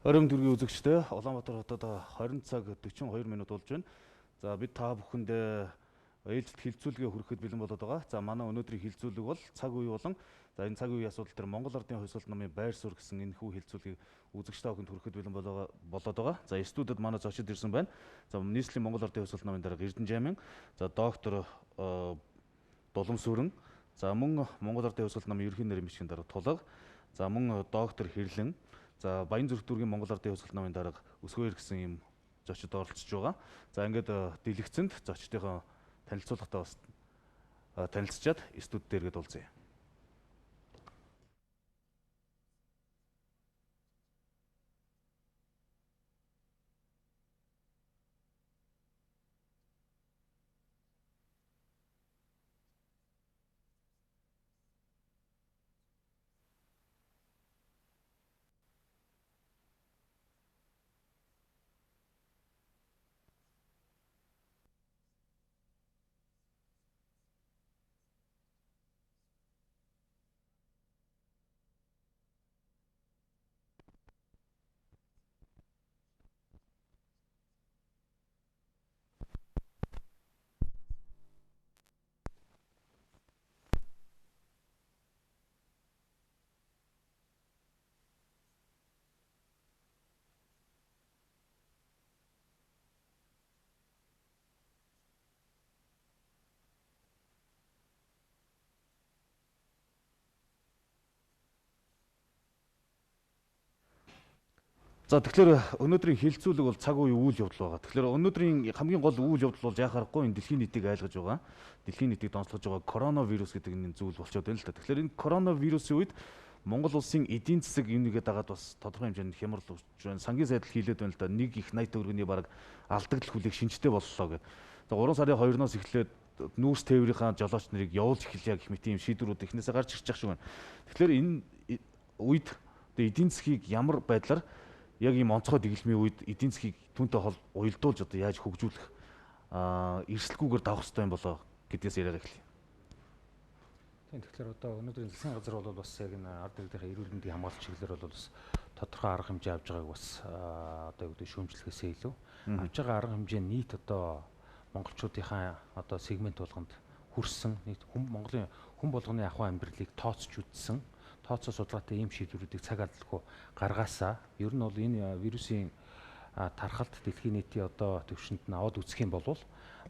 Оройн төргийн үзэгчдээ Улаанбаатар хотод 20 цаг 42 минут болж байна. За бид та бүхэнд ээлжит хилцүүлгээ хүрэхэд бэлэн болоод байгаа. За манай өнөөдрийн хилцүүлэг бол цаг үе болон за энэ цаг үеийн асуудал төр Монгол Ардын хувьсгалт намын байр суурь гэсэн энэ хүү хилцүүлгийг үзэгч та бүхэнд хүрэхэд бэлэн болоод байгаа. За студид манай зочид ирсэн байна. За нийслэлийн Монгол Ардын хувьсгалт намын дарга Эрдэнэ Жамин, за доктор Дуламсүрэн, за мөн Монгол Ардын хувьсгалт намын ерөнхий нэрийн бичгийн дарга Тулга, за мөн доктор Хэрлэн, за Баян-Зүрх дүүргийн Монгол Ардын хувьсгалт намын дарга Өсгөөр гэсэн ийм зочид оролцож байгаа. За ингээд дэлгэцэнд зочдынхоо танилцуулгатай бас танилцчаад студ дээр гээд уулзъя. За тэгэхээр өнөөдрийн хилцүүлэг бол цаг үеийн үйл явдал байгаа. Тэгэхээр өнөөдрийн хамгийн гол үйл явдал бол яа харахгүй энэ дэлхийн нийтийг айлгаж байгаа. Дэлхийн нийтийг донцлогож байгаа коронавирус гэдэг энэ зүйл болчиход байна л да. Тэгэхээр энэ коронавирусын үед Монгол улсын эдийн засаг юунийгээ дагаад бас тодорхой хэмжээнд хямрал үүсэж байна. Сангийн сайдл хийлээд байна л да. Нэг их 80 төгрөгийн бараг алдагдал хүлээх шинжтэй боллоо гэдэг. За 3 сарын 2-ноос эхлээд нүүрс тээврийнхаа жолооч нарыг явуулж эхэлье гэх мэт ийм шийдвэрүүд эхнээсээ гарч ирж байгаа шиг байна. Тэгэхээр энэ үед эдийн засгийг ямар байдлаар яг ийм онцгой дэглэмийн үед эдийн засгийг түүнтэй хол уялдуулж одоо яаж хөгжүүлэх эрсдэлгүйгээр давах хэрэгтэй юм болоо гэдгээс яриаг эхэлье. Тийм, тэгэхээр одоо өнөөдрийн засгийн газар бол бас яг энэ ард иргэдийнхээ эрүүл мэндийг хамгаалах чиглэлээр бол бас тодорхой арга хэмжээ авч байгааг бас одоо юу гэдэг шүүмжлэхээсээ илүү авч байгаа арга хэмжээ нийт одоо монголчуудынхаа одоо сегмент болгонд хүрсэн, нийт хүн Монголын хүн болгоны ахуй амьдралыг тооцож үзсэн, тооцоо судалгаатай ийм шийдвэрүүдийг цаг алдалгүй гаргаасаа ер нь бол энэ вирусын тархалт дэлхийн нийтийн одоо төвшөнд нь аваад үзэх юм бол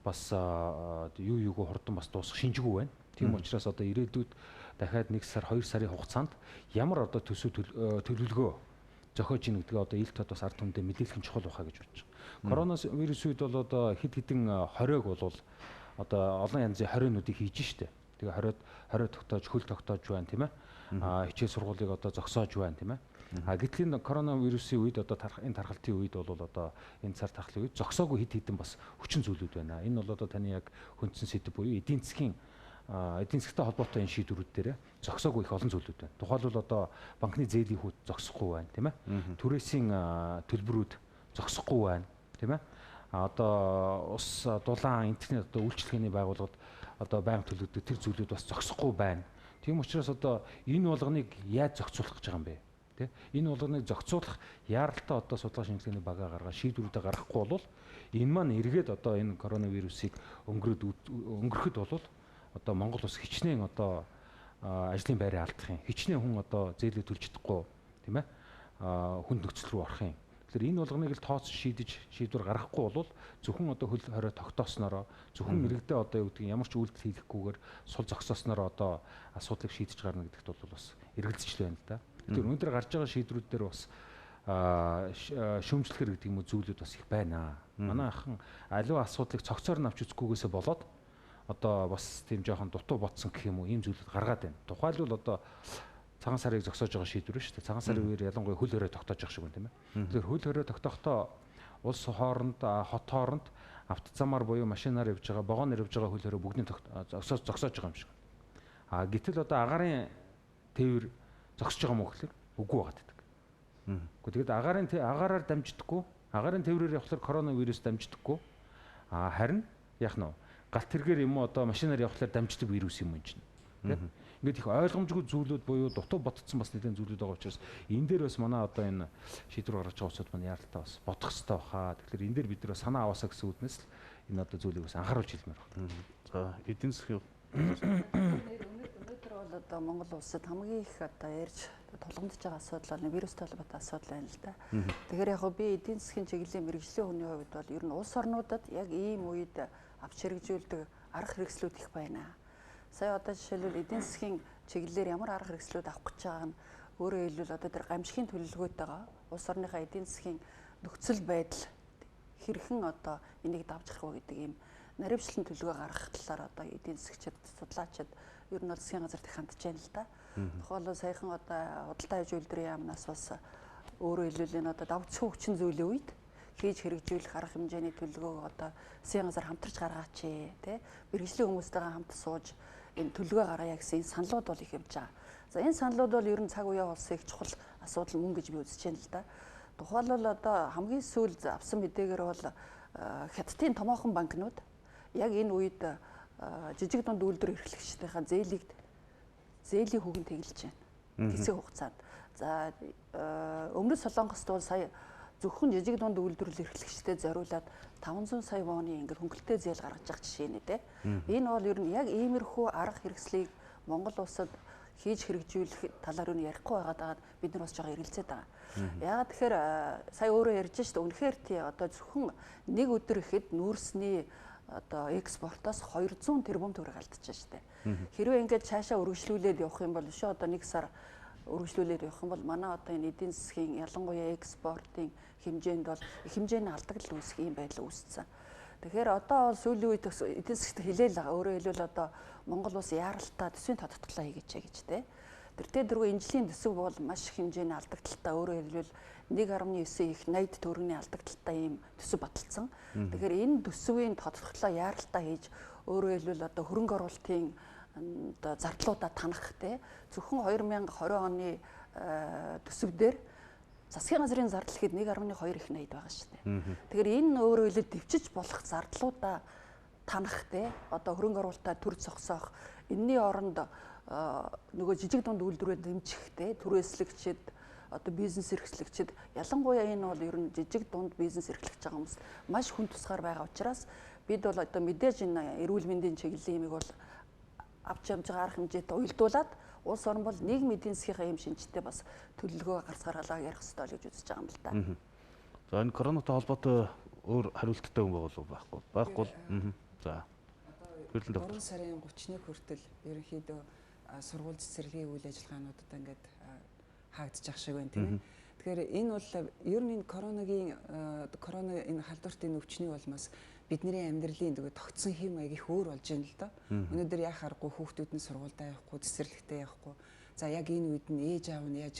бас юу юугүй хурдан бас дуусах шинжгүй байна. Тийм учраас одоо ирээдүйд дахиад 1 сар 2 сарын хугацаанд ямар одоо төсөв төлөвлөгөө зохиож ийн гэдгээ одоо ил тод бас ард түмэндээ мэдээлэх нь чухал байхаа гэж бодож байгаа. Коронавирус үед бол одоо хэд хэдэн хориог бол одоо олон янзын хорионуудыг хийж штэ. Тэгээ хорио тогтоож, хөл тогтоож байна тийм ээ. Хичээл сургуулийг одоо зогсоож байна тийм ээ. Гэтэл энэ коронавирусын үед одоо энэ тархалтын үед бол одоо энэ цар тахлын үед зогсоогүй хэд хэдэн бас хүчин зүйлүүд байна. Энэ бол одоо таны яг хүндсэн сэдэв буюу эдийн засгийн эдийн засгтай холбоотой энэ шийдвэрүүд дээр зогсоогүй их олон зүйлүүд байна. Тухайлбал одоо банкны зээлийн хүүт зогсохгүй байна тийм ээ. Түрээсийн төлбөрүүд зогсохгүй байна тийм ээ. Одоо ус дулаан интернет одоо үйлчилгээний байгууллагад одоо байнга төлөгдөг тэр зүйлүүд бас зогсохгүй байна. Тийм учраас одоо энэ болгоныг яаж зохицуулах гэж байгаа юм бэ? Тэ? Энэ болгоныг зохицуулах яаралтай одоо судалгаа шинжилгээний багаа гаргаад шийдвэрүүдээ гаргахгүй бол энэ маань эргээд одоо энэ коронавирусыг өнгөрөхөд бол одоо Монгол улс хичнээн одоо ажлын байраа алдах юм. Хичнээн хүн одоо зээлээ төлж чадахгүй тийм ээ? Хүнд нөхцөл рүү орох юм. Тэгэхээр энэ болгоныг л тооцож шийдэж шийдвэр гаргахгүй бол зөвхөн одоо хөл хорой тогтооснороо зөвхөн иргэдээ одоо юу гэдгийг ямар ч үйлдэл хийхгүйгээр сул зогсооснороо одоо асуудлыг шийдэж гарна гэдэгт бол бас эргэлзэж байна л да. Тэгэхээр өнөөдөр гарч байгаа шийдвэрүүд дээр бас шүүмжлэхэр гэдэг юм уу зүйлүүд бас их байна. Манай ахын аливаа асуудлыг цогцоор нь авч үзэхгүйгээсээ болоод одоо бас тийм жоохон дутуу ботсон гэх юм уу ийм зүйлүүд гаргаад байна. Тухайлбал одоо цагаан сарыг зогсоож байгаа шийдвэр шүү дээ. Цагаан сарын үеэр ялангуяа хөл хорой тогтоож байгаа шиг байна тийм ээ. Тэгэхээр хөл хорой тогтохдоо улс хооронд, хот хооронд автозамаар буюу машинаар явж байгаа, вагоноор явж байгаа хөл хорой бүгдийг зогсоож байгаа юм шиг. А гэтэл одоо агаарын тээвэр зогсож байгаа юм уу гэхлээр үгүй байгаад байдаг. Гэхдээ тэгэд агаараар дамждаггүй, агаарын тээврээр явхлаар коронавирус дамждаггүй. А харин яах нь вэ? Галт тэргээр юм уу одоо машинаар явхлаар дамждаг вирус юм чинь. Тийм. Ингээд их ойлгомжгүй зүйлүүд буюу дутуу ботцсон бас нэгэн зүйлүүд байгаа учраас энэ дээр бас манай одоо энэ шийдвэр гаргаж байгаа улсууд маань яаралтай бас бодох хэрэгтэй баха. Тэгэхээр энэ дээр бид нар санаа аваасаа гэсэн үднэс л энэ одоо зүйлийг бас анхааруулж хэлмээр байна. За, эдийн засгийн өнөөдөр бол одоо Монгол улсад хамгийн их одоо ярьж тулгамдж байгаа асуудал бол вирустай холбоотой асуудал байна л да. Тэгэхээр яг би эдийн засгийн чиглэлийн мэргэжлийн хүний хувьд бол ер нь улс орнуудад яг ийм үед авч хэрэгжүүлдэг арга хэрэгслүүд их байна. Сая одоо жишээлбэл эдийн засгийн чиглэлээр ямар арга хэрэгслүүд авах гэж байгаа нь өөрөөр хэлбэл одоо тэр гамшигын төлөвлөгөөтэйгээ улс орныхаа эдийн засгийн нөхцөл байдал хэрхэн одоо энийг давж гарах вэ гэдэг ийм наривчлан төлөвлөгөө гаргах талаар одоо эдийн засгчид, судлаачид ер нь бол засгийн газарт их хандж байна л да. Тухайлбал саяхан одоо худалдаа аж үйлдвэрийн яамнаас бас өөрөөр хэлбэл энэ одоо давцсан хүчин зүйлийн үед хийж хэрэгжүүлэх арга хэмжээний төлөвлөгөөг одоо засгийн газар хамтарч гаргаач тий. Мэргэжлийн хүмүүстэйгээ хамт сууж энэ төлөвлөгөө гаргая гэсэн энэ саналууд бол их явж байгаа. За, энэ саналууд бол ер нь цаг үеийн улсын их чухал асуудал мөн гэж би үзэж байна л да. Тухайлбал одоо хамгийн сүүлд авсан мэдээгээр бол Хятадын томоохон банкнууд яг энэ үед жижиг дунд үйлдвэр эрхлэгчдийнхаа зээлийн хүүгэн тэглэж байна. Хэсэг хугацаанд. За, Өмнөд Солонгост бол сая зөвхөн жижиг дунд үйлдвэрлэл эрхлэгчдэд зориулаад 500 сая воны ингээд хөнгөлөлттэй зээл гаргаж байгаа жишээ нэ тэ. Энэ бол ер нь яг иймэрхүү арга хэрэгслийг Монгол улсад хийж хэрэгжүүлэх талаар юу ярихгүй байгаад бид нар бас жоохон эргэлзээд байгаа. Яагаад тэгэхээр сая өөрөө ярьж шít үнэхээр тий одоо зөвхөн нэг өдөр ихэд нүүрсний одоо экспортоос 200 тэрбум төгрөг алдчихж штэ. Хэрвээ ингээд цаашаа өргөжлүүлээд явах юм бол өшөө одоо нэг сар өргөжлүүлээд явах юм бол манай одоо энэ эдийн засгийн ялангуяа экспортын хэмжээнд бол их хэмжээний алдагдал үүсэх юм байдал үүссэн. Тэгэхээр одоо бол сүүлийн үед эдийн засгт хэлээл байгаа. Өөрөөр хэлбэл одоо Монгол улс яаралтай төсвийн тодтолоо хийгээч гэж те. Тэртээ дөрвөн энэ жилийн төсөв бол маш их хэмжээний алдагдaltaй. Өөрөөр хэлбэл 1.9 их 80 төгрөгийн алдагдaltaй ийм төсөв баталсан. Тэгэхээр энэ төсвийн тодтолоо яаралтай хийж өөрөөр хэлбэл одоо хөрөнгө оруулалтын одоо зардлуудаа танах те. Зөвхөн 2020 оны төсөв дээр засгийн газрын зардал гэхэд 1.2 их 80 байгаа шүү дээ. Тэгэхээр энэ өөрөөр хэлбэл дэвчиж болох зардлуудаа танах те. Одоо хөрөнгө оруулалтаа төр зогсоох энэний оронд нөгөө жижиг дунд үйлдвэрээ дэмжих те, түрээслэгчид одоо бизнес эрхлэгчид ялангуяа энэ бол ер нь жижиг дунд бизнес эрхлэж байгаа хүмүүс маш хүн тусгаар байгаа учраас бид бол одоо мэдээж энэ эрүүл мэндийн чиглэлийн юмыг бол авч явж байгаа арга хэмжээтэй уялдуулаад улс орн бол нийгэм эдийн засгийнхаа юм шинжтэй бас төлөвлөгөө гаргалаа ярих ёстой л гэж үзэж байгаа юм л да. За, энэ коронатой холбоотой өөр хариулттай хүн байгаа болов байхгүй? Байхгүй бол за. 3 сарын 31 хүртэл ерөнхийдөө сургууль цэцэрлэгийн үйл ажиллагаануудад ингээд хаагдчих шиг байна тийм ээ. Тэгэхээр энэ бол ер нь энэ коронагийн корона энэ халдвартын өвчний улмаас бидний амьдралын нөгөө тогтсон хэм маяг их өөр болж байна л доо. Өнөөдөр яах аргагүй хүүхдүүд нь сургуульдаа явахгүй, цэцэрлэгтээ явахгүй. За, яг энэ үед нь ээж аав нь яаж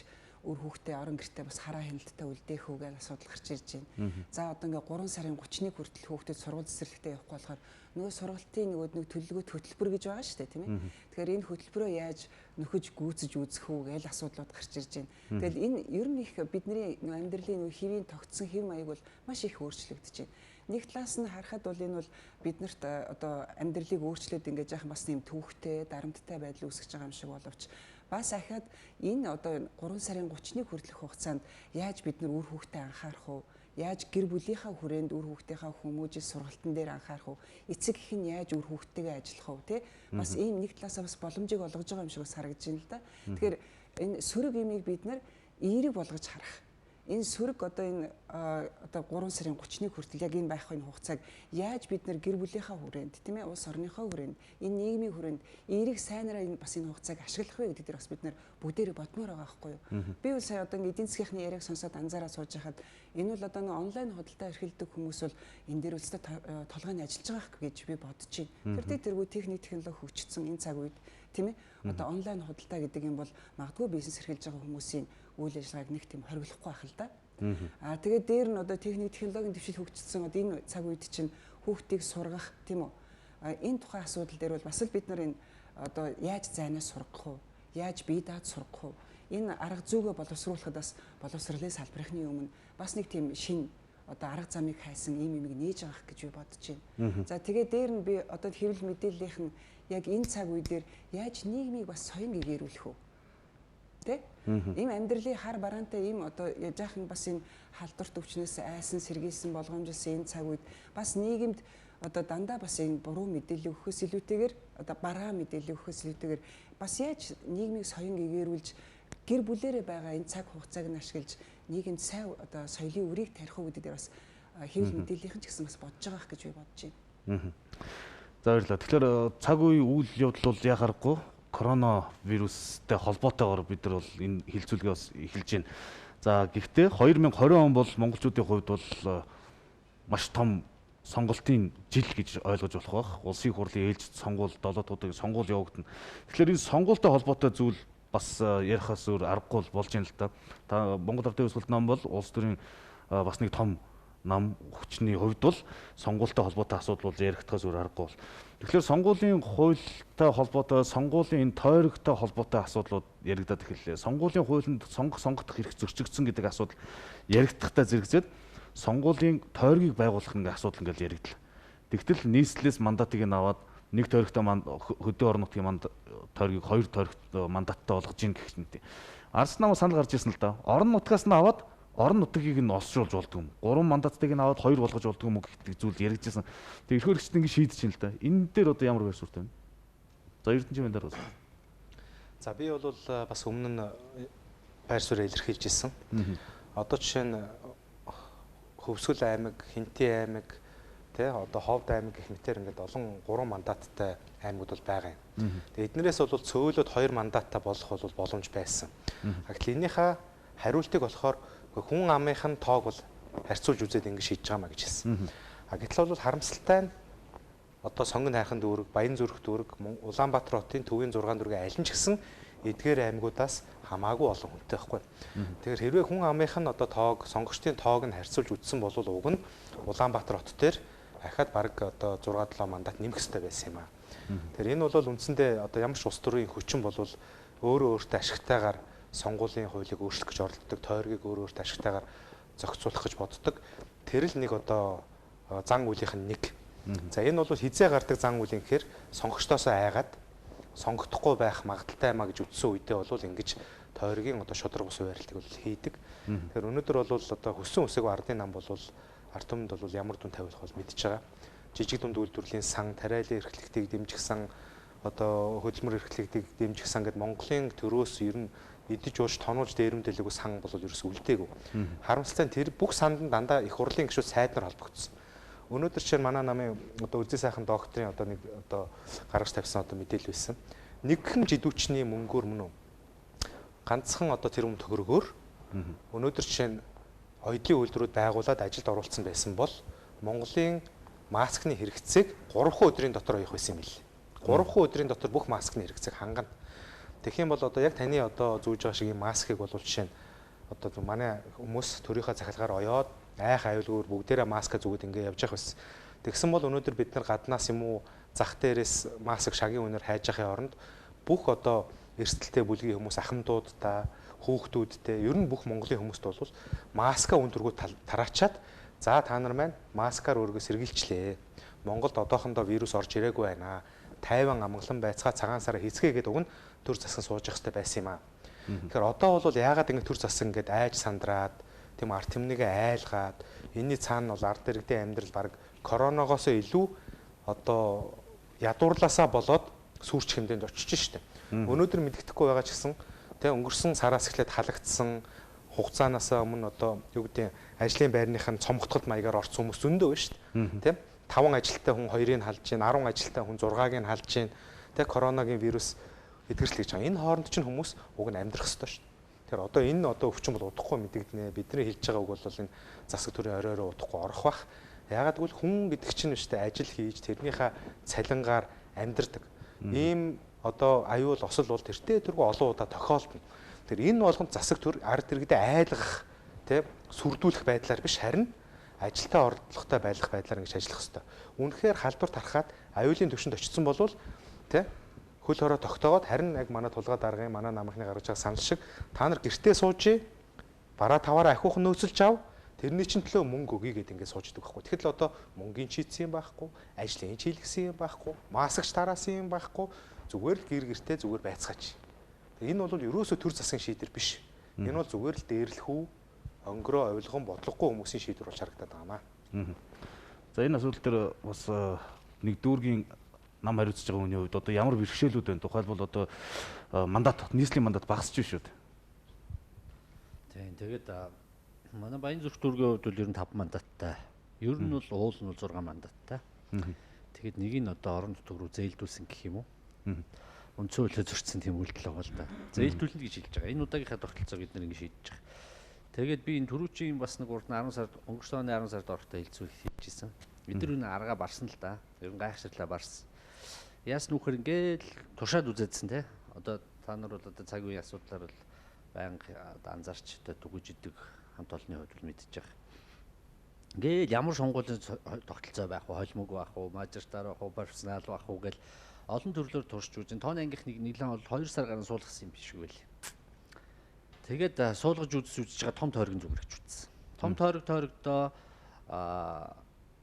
үр хүүхдээ орон гэртээ бас хараа хяналттай үлдээх үү гэж асуудал гарч ирж байна. За, одоо ингээ 3 сарын 31 хүртэл хүүхдүүд сургууль цэцэрлэгтээ явахгүй болохоор нөгөө сургалтын нөгөө нэг төлөвлөгөөт хөтөлбөр гэж байгаа шүү дээ, тийм ээ. Тэгэхээр энэ хөтөлбөрөө яаж нөхөж гүйцэж үзэх үү гэж асуудлууд гарч ирж байна. Тэгэл энэ ер нь их бидний амьдралын нөгөө хэвийн тогтсон хэв маяг бол маш их өөрчлөгдөж байна. Нэг талаас нь харахад бол энэ бол биднэрт одоо амьдралыг өөрчлөөд ингээд жаахан бас юм түүхтэй, дарамттай байдал үүсгэж байгаа юм шиг боловч бас ахаад энэ одоо 3 сарын 31 хүртэлх хугацаанд яаж бид нар үр хүүхдээ анхаарах вэ? Яаж гэр бүлийнхаа хүрээнд үр хүүхдийнхаа хүмүүжил сургалтын дээр анхаарах вэ? Эцэг эх нь яаж үр хүүхдтэйгээ ажиллах вэ? Тэ? Бас ийм нэг талаасаа бас боломжийг олгож байгаа юм шиг бас харагдаж байна л да. Тэгэхээр энэ сөрөг имийг бид нар эерэг болгож харах. Энэ сөрөг одоо энэ одоо 3 сарын 31 хүртэл яг энэ байх энэ хугацааг яаж бид нар гэр бүлийнхаа хүрээнд, тийм ээ, улс орныхоо хүрээнд, энэ нийгмийн хүрээнд эерэг сайнараа энэ бас энэ хугацааг ашиглах вэ гэдэг дээр бас бид нар бүгдээрээ бодмоор байгаа байхгүй юу. Би бол сая одоо ингэ эдийн засгийнхны яриаг сонсоод анзаараа сууж хахад энэ бол одоо нэг онлайн худалдаа эрхэлдэг хүмүүс бол энэ дээр үлстэй толгойн ажиллаж байгаа гэж би бодож байна. Тэр тэргүй техник технологи хөгжсөн энэ цаг үед, тийм ээ, одоо онлайн худалдаа гэдэг юм бол магадгүй бизнес эрхэлж байгаа хүмүүсийн үйл ажиллагааг нэг тийм хориглохгүй байх л да. Аа, тэгээд дээр нь одоо техник технологийн дэвшил хөгжсөн одоо энэ цаг үед чинь хүүхдийг сургах, тийм үү? Энэ тухайн асуудал дээр бол бас л бид нар энэ одоо яаж зайнаас сургах вэ? Яаж бие дааж сургах вэ? Энэ арга зүйгээ боловсруулахад бас боловсролын салбарынхны өмнө бас нэг тийм шин одоо арга замыг хайсан ийм юмыг нээж байгаа гэж би бодож байна. За тэгээ дээр нь би одоо хэвлэл мэдээллийнх нь яг энэ цаг үе дээр яаж нийгмийг бас соён гэгэрүүлэх үү? Тэ? Ийм амьдралын хар бараантай ийм одоо яжаахан бас энэ халдварт өвчнөөс айсан, сэргийлсэн, болгоомжилсан энэ цаг үед бас нийгэмд одоо дандаа бас энэ буруу мэдээлэл өгөхөөс илүүтэйгээр одоо бараа мэдээлэл өгөхөөс илүүтэйгээр бас яаж нийгмийг соён гэгэрүүлж гэр бүлээрээ байгаа энэ цаг хугацааг нь ашиглаж нийгэмд сайн одоо соёлын үрийг тарих уу гэдэг дээр бас хэвлэл мэдээллийнхэн ч гэсэн бас бодож байгаа гэж би бодож байна. За баярлалаа. Тэгэхээр цаг үе үйл явдал бол яа харахгүй коронавирустай холбоотойгоор бид нар бол энэ хилцүүлгээ бас эхэлж байна. За гэхдээ 2020 он бол монголчуудын хувьд бол маш том сонголтын жил гэж ойлгож болох байх. Улсын хурлын ээлжид сонгуул, 7 удаагийн сонгуул явагдана. Тэгэхээр энэ сонгуультай холбоотой зүйл бас ярихаас өөр аргагүй болж байна л да. Та Монгол Ардын Хувьсгалт нам бол улс төрийн бас нэг том нам хүчний хувьд бол сонгуультай холбоотой асуудал бол яригдахаас өөр аргагүй бол. Тэгэхээр сонгуулийн хуультай холбоотой, сонгуулийн энэ тойрогтой холбоотой асуудлууд яригдаад эхэллээ. Сонгуулийн хуулинд сонгох, сонгогдох эрх зөрчигдсөн гэдэг асуудал яригдахтай зэрэгцээд сонгуулийн тойргийг байгуулах ингээ асуудал ингээл яригдлаа. Тэгтэл нийслэлээс мандатыг нь аваад нэг тойрогтой хөдөө орон нутгийн манд тойргийг хоёр тойрогт мандаттай болгож ийн гэх мэт. Арс нам санал гарч ирсэн л да. Орон нутгаас нь аваад орон нутгийг нь олшруулж болдго юм. 3 мандаттайг нь аваад 2 болгож болдго юм гэдэг зүйл яригдчихсан. Тэгээ эрх хөрөгчд ингэ шийдэж байна л да. Энэ дээр одоо ямар байр суурьтай вэ? За Эрдэнэчийн дарга. За би бол бас өмнө нь байр суурь илэрхийлж ирсэн. Одоо жишээ нь Хөвсгөл аймаг, Хинтээ аймаг, тэ одоо Ховд аймаг гэх мэтэр ингээд олон 3 мандаттай аймагуд бол байгаа юм. Тэгээ эднэрээс бол цөөлөд 2 мандаттай болох бол боломж байсан. Гэтэл энийхээ хариултыг болохоор хүн амынх нь тоог бол харьцуулж үзээд ингэ шийдэж байгаа маа гэж хэлсэн. А гэтэл бол харамсалтай нь одоо Сонгон хайрхан дүүрэг, Баян зүрх дүүрэг, Улаанбаатар хотын төвийн 6 дүүргийн аль нь ч гэсэн эдгээр аймагудаас хамаагүй олон хүнтэй байхгүй. Тэгэхээр хэрвээ хүн амынх нь одоо тоог, сонгогчдын тоог нь харьцуулж үзсэн бол уг нь Улаанбаатар хот дээр ахаад бараг одоо 6 7 мандат нэмэх хэрэгтэй байсан юм аа. Тэгэхээр энэ бол үндсэндээ одоо ямар ч улс төрийн хүчин бол өөрөө өөртөө ашигтайгаар сонгуулийн хуулийг өөрчлөх гэж оролддог, тойргийг өөрөө өөртөө ашигтайгаар зохицуулах гэж боддог. Тэр л нэг одоо зан үйлийнх нь нэг. За энэ бол хизээ гардаг зан үйл юм гэхээр сонгогчдоосоо айгаад сонгогдохгүй байх магадaltaй юмаа гэж үтсэн үедээ бол ингэж тойргийн одоо шударга ус байрлалыг бол хийдэг. Тэгэхээр өнөөдөр бол одоо хөссөн үсэг ардын нам бол ард түмэнд бол ямар дүн тавиулах бол мэдж байгаа. Жижиг дунд үйлдвэрлэлийн сан, тариалан эрхлэгтийг дэмжих сан, одоо хөдөлмөр эрхлэгтийг дэмжих сан гэд Монголын төрөөс ер нь идэж ууж тонуулж дээрэмдэлээгүй сан бол ерөөс үлдээгүй. Харамсалтай нь тэр бүх санд нь дандаа их хурлын гишүүд сайд нар холбогдсон. Өнөөдөр чинь манай намын одоо Үлзий сайхан докторын одоо нэг одоо гаргаж тавьсан одоо мэдээлэл байсан. Нэгхэн жидүүчний мөнгөөр мөн үү? Ганцхан одоо тэр өмнө төгрөгөөр өнөөдөр жишээ нь оюутны үйлдвэрүүд байгуулад ажилд оруулсан байсан бол Монголын маскны хэрэгцээг 3 өдрийн дотор оёх байсан юм бэл. 3 өдрийн дотор бүх маскны хэрэгцээг хангана. Тэгэх юм бол одоо яг таны одоо зүүж байгаа шиг ийм маскыг бол жишээ нь одоо манай хүмүүс төрийнхөө захилгаар оёод айх аюулгүйгээр бүгдээрээ маска зүгээд ингээ явж явах байсан. Тэгсэн бол өнөөдөр бид нар гаднаас юм уу зах дээрээс маск шагийн үнээр хайж явахын оронд бүх одоо эрсдэлтэй бүлгийн хүмүүс ахмадуудтай, хүүхдүүдтэй, ер нь бүх Монголын хүмүүст бол маска үн төргөө тараачаад за та нар маань маскаар өөрийгөө сэргийлчлээ. Монголд одоохондоо вирус орж ирээгүй байна. Тайван амгалан байцгаа цагаан сараа хийцгээгээд уг нь төр засган сууж явах хэрэгтэй байсан юм аа. Тэгэхээр одоо бол яагаад ингэ төр засан ингээд айж сандраад тийм ард түмнийгээ айлгаад энэний цаана бол ард иргэдийн амьдрал баг коронавигоос илүү одоо ядуурлаасаа болоод сүрч хэмжээнд очиж штэ. Өнөөдөр мэддэхгүй байгаа ч гэсэн тэг өнгөрсөн сараас эхлээд халагдсан хугацаанаас өмнө одоо юу гэдэг ажлын байрных нь цомготголт маягаар орсон хүмүүс зөндөө байна штэ. Тийм 5 ажилттай хүн 2-ыг халж гин, 10 ажилттай хүн 6-ыг нь халж гин. Тэг коронавигийн вирус эдгэрэл гэж байгаа. Энэ хооронд чинь хүмүүс уг нь амьдрах ёстой штэ. Тэгэхээр одоо энэ одоо өвчин бол удахгүй мэдэгдэнэ. Бидний хэлж байгаа үг бол энэ засаг төрийн орой орой удахгүй орох бах. Яагаад гэвэл хүн гэдэг чинь штэ ажил хийж тэрнийхээ цалингаар амьдрдаг. Ийм одоо аюул осол бол тэртээ тэргүй олон удаа тохиолдно. Тэр энэ болгонд засаг төр ард иргэдээ айлгах, тэ сүрдүүлэх байдлаар биш харин ажилтаа орлоготой байх байдлаар ингэж ажиллах ёстой. Үнэхээр халдвар тархаад аюулын түвшинд очсон болвол тэ хөл хороо тогтоогоод харин яг манай тулгаа даргын манай намынхны гаргаж байгаа санал шиг та нар гэртээ сууж бараа таваараа ахиухан нөөцөлж ав. Тэрний чинь төлөө мөнгө өгье гэдэг ингээд сууж идэг байхгүй. Тэгэхэд л одоо мөнгөний чийдсэн юм байхгүй, ажлын чийлгсэн юм байхгүй, масагч тараасан юм байхгүй, зүгээр л гэр гэртээ зүгээр байцгаач. Энэ бол ерөөсөө төр засгийн шийдвэр биш. Энэ бол зүгээр л дээрлэхүү, өнгөрөө ойлгон бодлогогүй хүмүүсийн шийдвэр болж харагдаад байгаа маа. За энэ асуудал дээр бас нэг дүүргийн нам хариуцж байгаа хүний хувьд одоо ямар бэрхшээлүүд байна? Тухайлбал одоо мандат, нийслэлийн мандат багасч шүү дээ. Тийм, тэгээд манай Баян зүрх дүүргийн хувьд бол ер нь 5 мандаттай. Ер нь бол уул нь бол 6 мандаттай. Тэгээд нэг нь одоо орон нутг руу зээлдүүлсэн гэх юм уу? Үндсэн хуулиа зөрчсөн тийм үйлдэл байгаа л да. Зээлдүүлнэ гэж хэлж байгаа. Энэ удаагийнхаа тогтолцоог бид нар ингэ шийдэж байгаа. Тэгээд би энэ түрүүчийн бас нэг урд нь 10 сард өнгөрсөн оны 10 сард орохдоо хэлцүүл хийж исэн. Бид нар энэ аргаа барсан л да. Ер нь гайхширлаа барсан. Яас нүхэр ингээд туршаад үзээдсэн те. Одоо та нар бол одоо цаг үеийн асуудлаар бол байнга анзаарч одоо түгэж идэг хамт олонны хувьд бол мэдчихэж байгаа. Ингээд ямар сонгуулийн тогтолцоо байх вэ? Холимог байх уу, мажоритар байх уу, профессионал байх уу гэл олон төрлөөр туршиж үзэн. Тооны ангийнх нэг нэлээд бол 2 сар гарan суулгасан юм биш үү л. Тэгээд суулгаж үзэж байгаа том тойрог зүгээр гэж утсан. Том тойрог тойрогдоо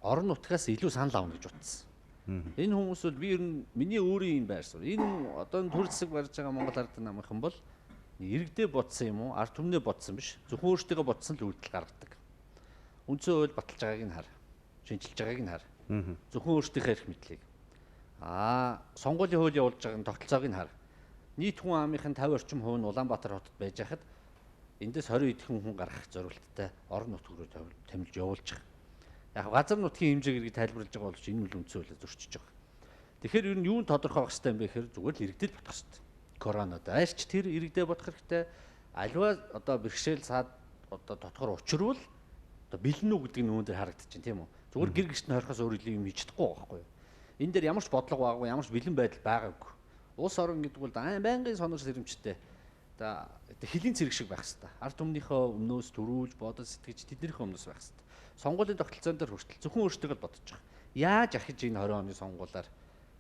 орон нутгаас илүү санал авна гэж утсан. Энэ хүмүүс бол би ер нь миний өөрийн юм байр суурь. Энэ одоо төр засаг барьж байгаа Монгол Ард намынхан бол иргэдээ бодсон юм уу? Ард түмнээ бодсон биш. Зөвхөн өөртөө бодсон л үйлдэл гаргадаг. Үндсэн хууль баталж байгааг нь хар. Шинчилж байгааг нь хар. Зөвхөн өөртөөхөө эрх мэдлийг. Сонгуулийн хууль явуулж байгаа нь тогтолцоог нь хар. Нийт хүн амынх нь 50 орчим хувь нь Улаанбаатар хотод байж хахад эндээс 20 эдхэн хүн гаргах зорилттой орон нутг руу томилж явуулж байгаа. Яг газар нутгийн хэмжээгээр ингэ тайлбарлаж байгаа боловч энэ үл үндсэн хуулиа зөрчиж байгаа. Тэгэхээр ер нь юунд тодорхой байх хэрэгтэй юм бэ гэхээр зүгээр л иргэдэд бодох хэрэгтэй. Коронод альч тэр иргэдээ бодох хэрэгтэй. Альва одоо бэрхшээл саад одоо дотгор учирвал одоо бэлэн үү гэдэг нь үүн дээр харагдчихэв тийм үү? Зүгээр гэр гэрт нь хорихоос өөр илүү юм хийж чадахгүй байгаа байхгүй юу? Энэ дээр ямар ч бодлого байгаагүй, ямар ч бэлэн байдал байгаагүй. Улс орон гэдэг бол байнгын сонор сэрэмжтэй. Одоо хөлийн цэрэг шиг байх хэрэгтэй. Ард түмнийхөө өмнөөс төрүүлж, бодож сэтгэж тэднийхээ өмнөөс байх хэрэгтэй. Сонгуулийн тогтолцоон дээр хүртэл зөвхөн өөртөө л бодож байгаа. Яаж ахиж энэ 20 оны сонгуулиар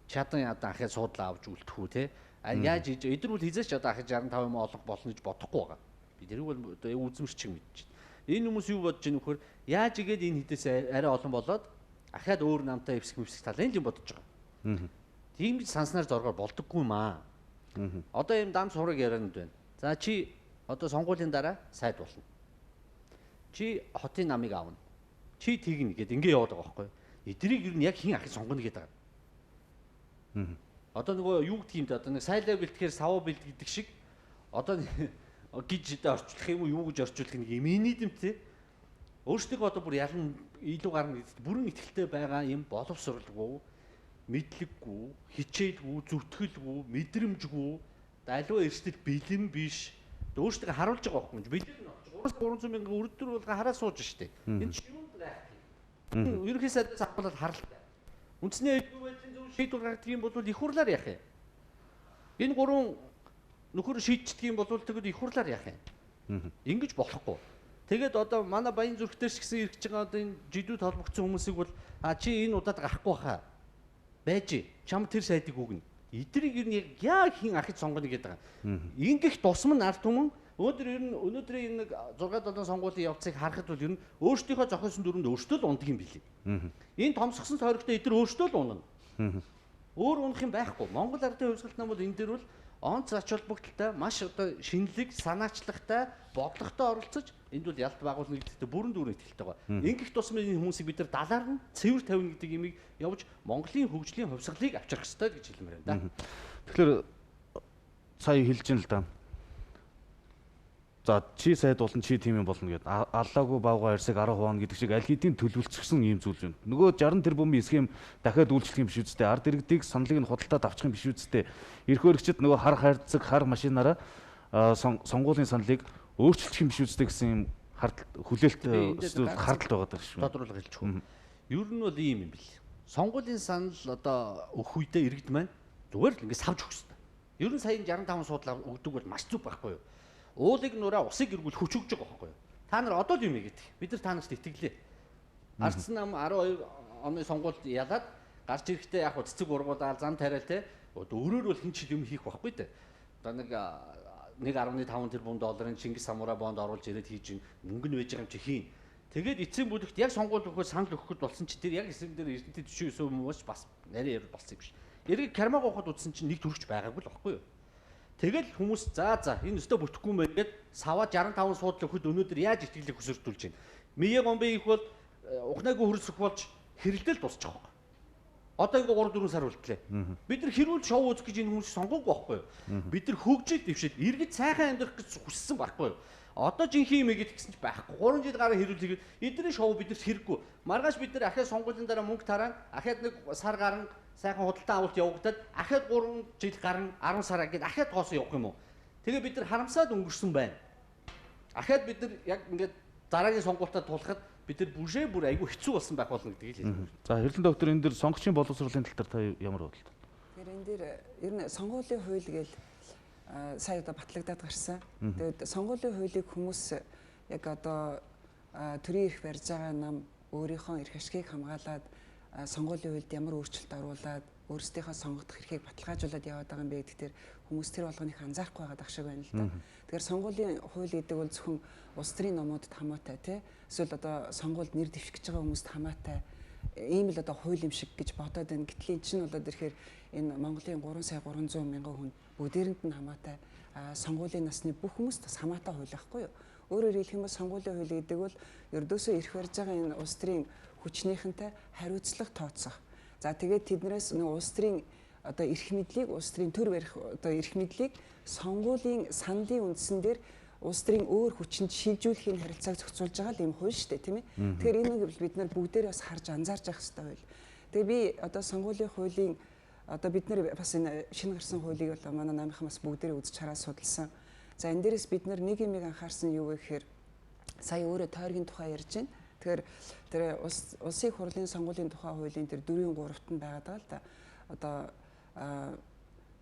чадан ядан ахыг суудлаа авч үлдэх үү те? Яаж хийж эдгээр бол хизээч одоо ахиж 65 юм олох болно гэж бодохгүй байгаа. Би тэрийг бол одоо үзмэрч мэдэж байна. Энэ хүмүүс юу бодож байгаа нөхөр яаж игээд энэ хэдээс арай олон болоод ахаад өөр намтай эвсэх мэвсэх талын л юм бодож байгаа. Тийм гэж санснаар зоргоор болдоггүй юм аа. Одоо ийм дам сураг ярианд байна. За чи одоо сонгуулийн дараа сайд болно. Чи хотын намыг авна. Чи тэгнэ гэд ингэ яваад байгаа байхгүй юу? Эдрийг ер нь яг хин ахиж сонгоно гэдэг байгаа. Одоо нөгөө юу гэдэг юм бэ? Одоо нэг сайлаа бэлтгэхээр савуу бэлт гэдэг шиг одоо гэж одоо орчуулах юм уу юу гэж орчуулах нэг юм нийгэмтэй өөрсдийгөө одоо бүр ялан илүү гарна гэдэгт бүрэн итгэлтэй байгаа юм боловсралгүй, мэдлэггүй, хичээлгүй, зүтгэлгүй, мэдрэмжгүй, аливаа эрсдэл бэлэн биш. Өөрсдийгөө харуулж байгаа байхгүй юм. Бэлэн 300 мянган өрдөр болго хараа сууж штэ. Энэ ч юунд гайхах юм. Ерөнхий сайдаас авахлаад харалтай. Үндсний аюулгүй байдлын зөв шийдвэр гаргадаг юм бол их хурлаар яах юм? Энэ гурван нөхөр шийдчихдэг юм бол тэгэд их хурлаар яах юм? Ингэж болохгүй. Тэгээд одоо манай Баян зүрх дээр ч гэсэн ирэх гэж байгаа одоо энэ жидүүд холбогдсон хүмүүсийг бол а чи энэ удаад гарахгүй хаа. Байж чам тэр сайдыг өгнө. Эдрийг ер нь яг хин ахиж сонгоно гэдэг байгаа. Ингэх тусам нь ард түмэн өнөөдөр ер нь өнөөдрийн нэг 6 7 сонгуулийн явцыг харахад бол ер нь өөрсдийнхөө зохиосон дүрмэнд өөрсдөө л унадаг юм билий. Энэ томсгосон тойрогтой эдгээр өөрсдөө л унана. Өөр унах юм байхгүй. Монгол Ардын хувьсгалт нам бол энэ дээр бол онц ач холбогдолтой маш одоо шинэлэг, санаачлагтай, бодлоготой оролцож энд бол ялт байгуулна гэдэгтээ бүрэн дүүрэн итгэлтэй байгаа. Ингэх тусмын энэ хүмүүсийг бид нар далаар нь цэвэр тавина гэдэг имийг явж Монголын хөгжлийн хувьсгалыг авчрах ёстой гэж хэлмээр байна да. Тэгэхээр сая хэлж байна л да. За чи сайд болно, чи тийм юм болно гэд аллаагүй баавгай арсыг 10 хуваана гэдэг шиг аль хэдийн төлөвлөчихсөн ийм зүйл юм. Нөгөө 60 тэрбумын схем дахиад үйлчлэх юм биш үстэй. Ард иргэдийг саналыг нь худалдаад авчих юм биш үстэй. Эрх баригчид нөгөө хар хайрцаг, хар машинаараа сонгуулийн саналыг өөрчилчих юм биш үстэй гэсэн юм хүлээлт хардалт байгаа даа шүү. Тодруулга хэлчих үү. Ер нь бол ийм юм бил. Сонгуулийн санал одоо өгөх үедээ иргэд маань зүгээр л ингэ савж өгөх хэрэгтэй. Ер нь сая 65 суудлаа өгдөг бол маш зүг байхгүй юу? Уулыг нураа усыг эргүүл хүч өгж байгаа байхгүй юу? Та нар одоо л юм гэдэг. Бид нар та нарт итгэлээ. Ардсан нам 12 оны сонгуульд ялаад гарч ирэхдээ яг цэцэг ургуулаад зам тариал те. Өөрөөр бол хэн ч юм хийх байхгүй дээ. Одоо нэг 1.5 тэрбум долларын Чингис самурай бонд оруулж ирээд хийж мөнгө нь байж байгаа юм чи хийн. Тэгээд эцсийн бүлэгт яг сонгуул өгөхөд санал өгөхөд болсон чи тэр яг эсрэг дээр Эрдэнэтийн 49 хүмүүс бас нарийн ярил болсон юм биш. Эрэг кармаг гооход утсан чинь нэг төрөгч байгаагүй л баггүй юу. Тэгэл хүмүүс за энэ өстө бүтэхгүй юм байна гэд саваа 65 суудлаа өгөхөд өнөөдөр яаж итгэлийг хөсөрдүүлж байна. Мие гомби их бол ухнаагүй хөрсөх болж хэрэлдэл дуусчих واخ. Одоо ингээ 3 4 сар үлдлээ. Бид нар хэрүүл шоу үзэх гэж энэ хүмүүс сонгоогүй байхгүй юу? Бид нар хөгжил дэвшил эргэж сайхан амьдрах гэж хүссэн байхгүй юу? Одоо жинхэнэ юм игээд гэсэн ч байхгүй. 3 жил гарan хэрүүл хийгээд эдний шоу биднэрт хэрэггүй. Маргааш бид нар ахиад сонгуулийн дараа мөнгө таран ахиад нэг сар гарan сайхан худалдан авалт явагдаад ахиад 3 жил гарan 10 сар гээд ахиад тоосон явах юм уу? Тэгээ бид нар харамсаад өнгөрсөн байна. Ахиад бид нар яг ингээд дараагийн сонгуультад тулахад бид нар бүжээ бүр айгүй хэцүү болсон байх болно гэдгийг л хэлсэн. За Хэрлэн доктор энэ дэр сонгогчийн боловсролын тал дээр та ямар бодолтой? Тэгэхээр энэ дээр ер нь сонгуулийн хууль гээл сая одоо батлагдаад гарсан. Тэгээд сонгуулийн хуулийг хүмүүс яг одоо төрийн эрх барьж байгаа нам өөрийнхөө эрх ашгийг хамгаалаад сонгуулийн хуульд ямар өөрчлөлт оруулаад өөрсдийнхөө сонгогдох эрхийг баталгаажуулаад яваад байгаа юм бэ гэдгээр хүмүүс тэр болгоныг анзаарахгүй байгаа дах шиг байна л да. Тэгэхээр сонгуулийн хууль гэдэг бол зөвхөн улс төрийн номуудад хамаатай тий. Эсвэл одоо сонгуульд нэр дэвших гэж байгаа хүмүүст хамаатай ийм л одоо хууль юм шиг гэж бодоод байна. Гэтэл эн чинь болоод ирэхээр энэ Монголын 3 сая 300 мянган хүн бүгдээрэнд нь хамаатай сонгуулийн насны бүх хүмүүст бас хамаатай хууль байхгүй юу? Өөрөөр хэлэх юм бол сонгуулийн хууль гэдэг бол ердөөсөө эрх барьж байгаа энэ улс төрийн хүчнийхэнтэй хариуцлага тооцох. За тэгээд тэднээс нэг улс төрийн одоо эрх мэдлийг улс төрийн төр барих одоо эрх мэдлийг сонгуулийн саналын үндсэн дээр улс төрийн өөр хүчинд шилжүүлэхийн харилцааг зохицуулж байгаа л юм хууль шүү дээ, тийм ээ. Тэгэхээр энэ бид нар бүгдээрээ бас харж анзаарч явах хэрэгтэй хууль. Тэгээ би одоо сонгуулийн хуулийн одоо бид нар бас энэ шинэ гарсан хуулийг бол манай намынхан бас бүгдээрээ үзэж хараа судалсан. За энэ дээрээс бид нар нэг юмыг анхаарсан юу вэ гэхээр сая өөрөө тойргийн тухай ярьж байна. Тэгэхээр тэр улсын хурлын сонгуулийн тухай хуулийн тэр 4-3-т нь байгаад байгаа л да. Одоо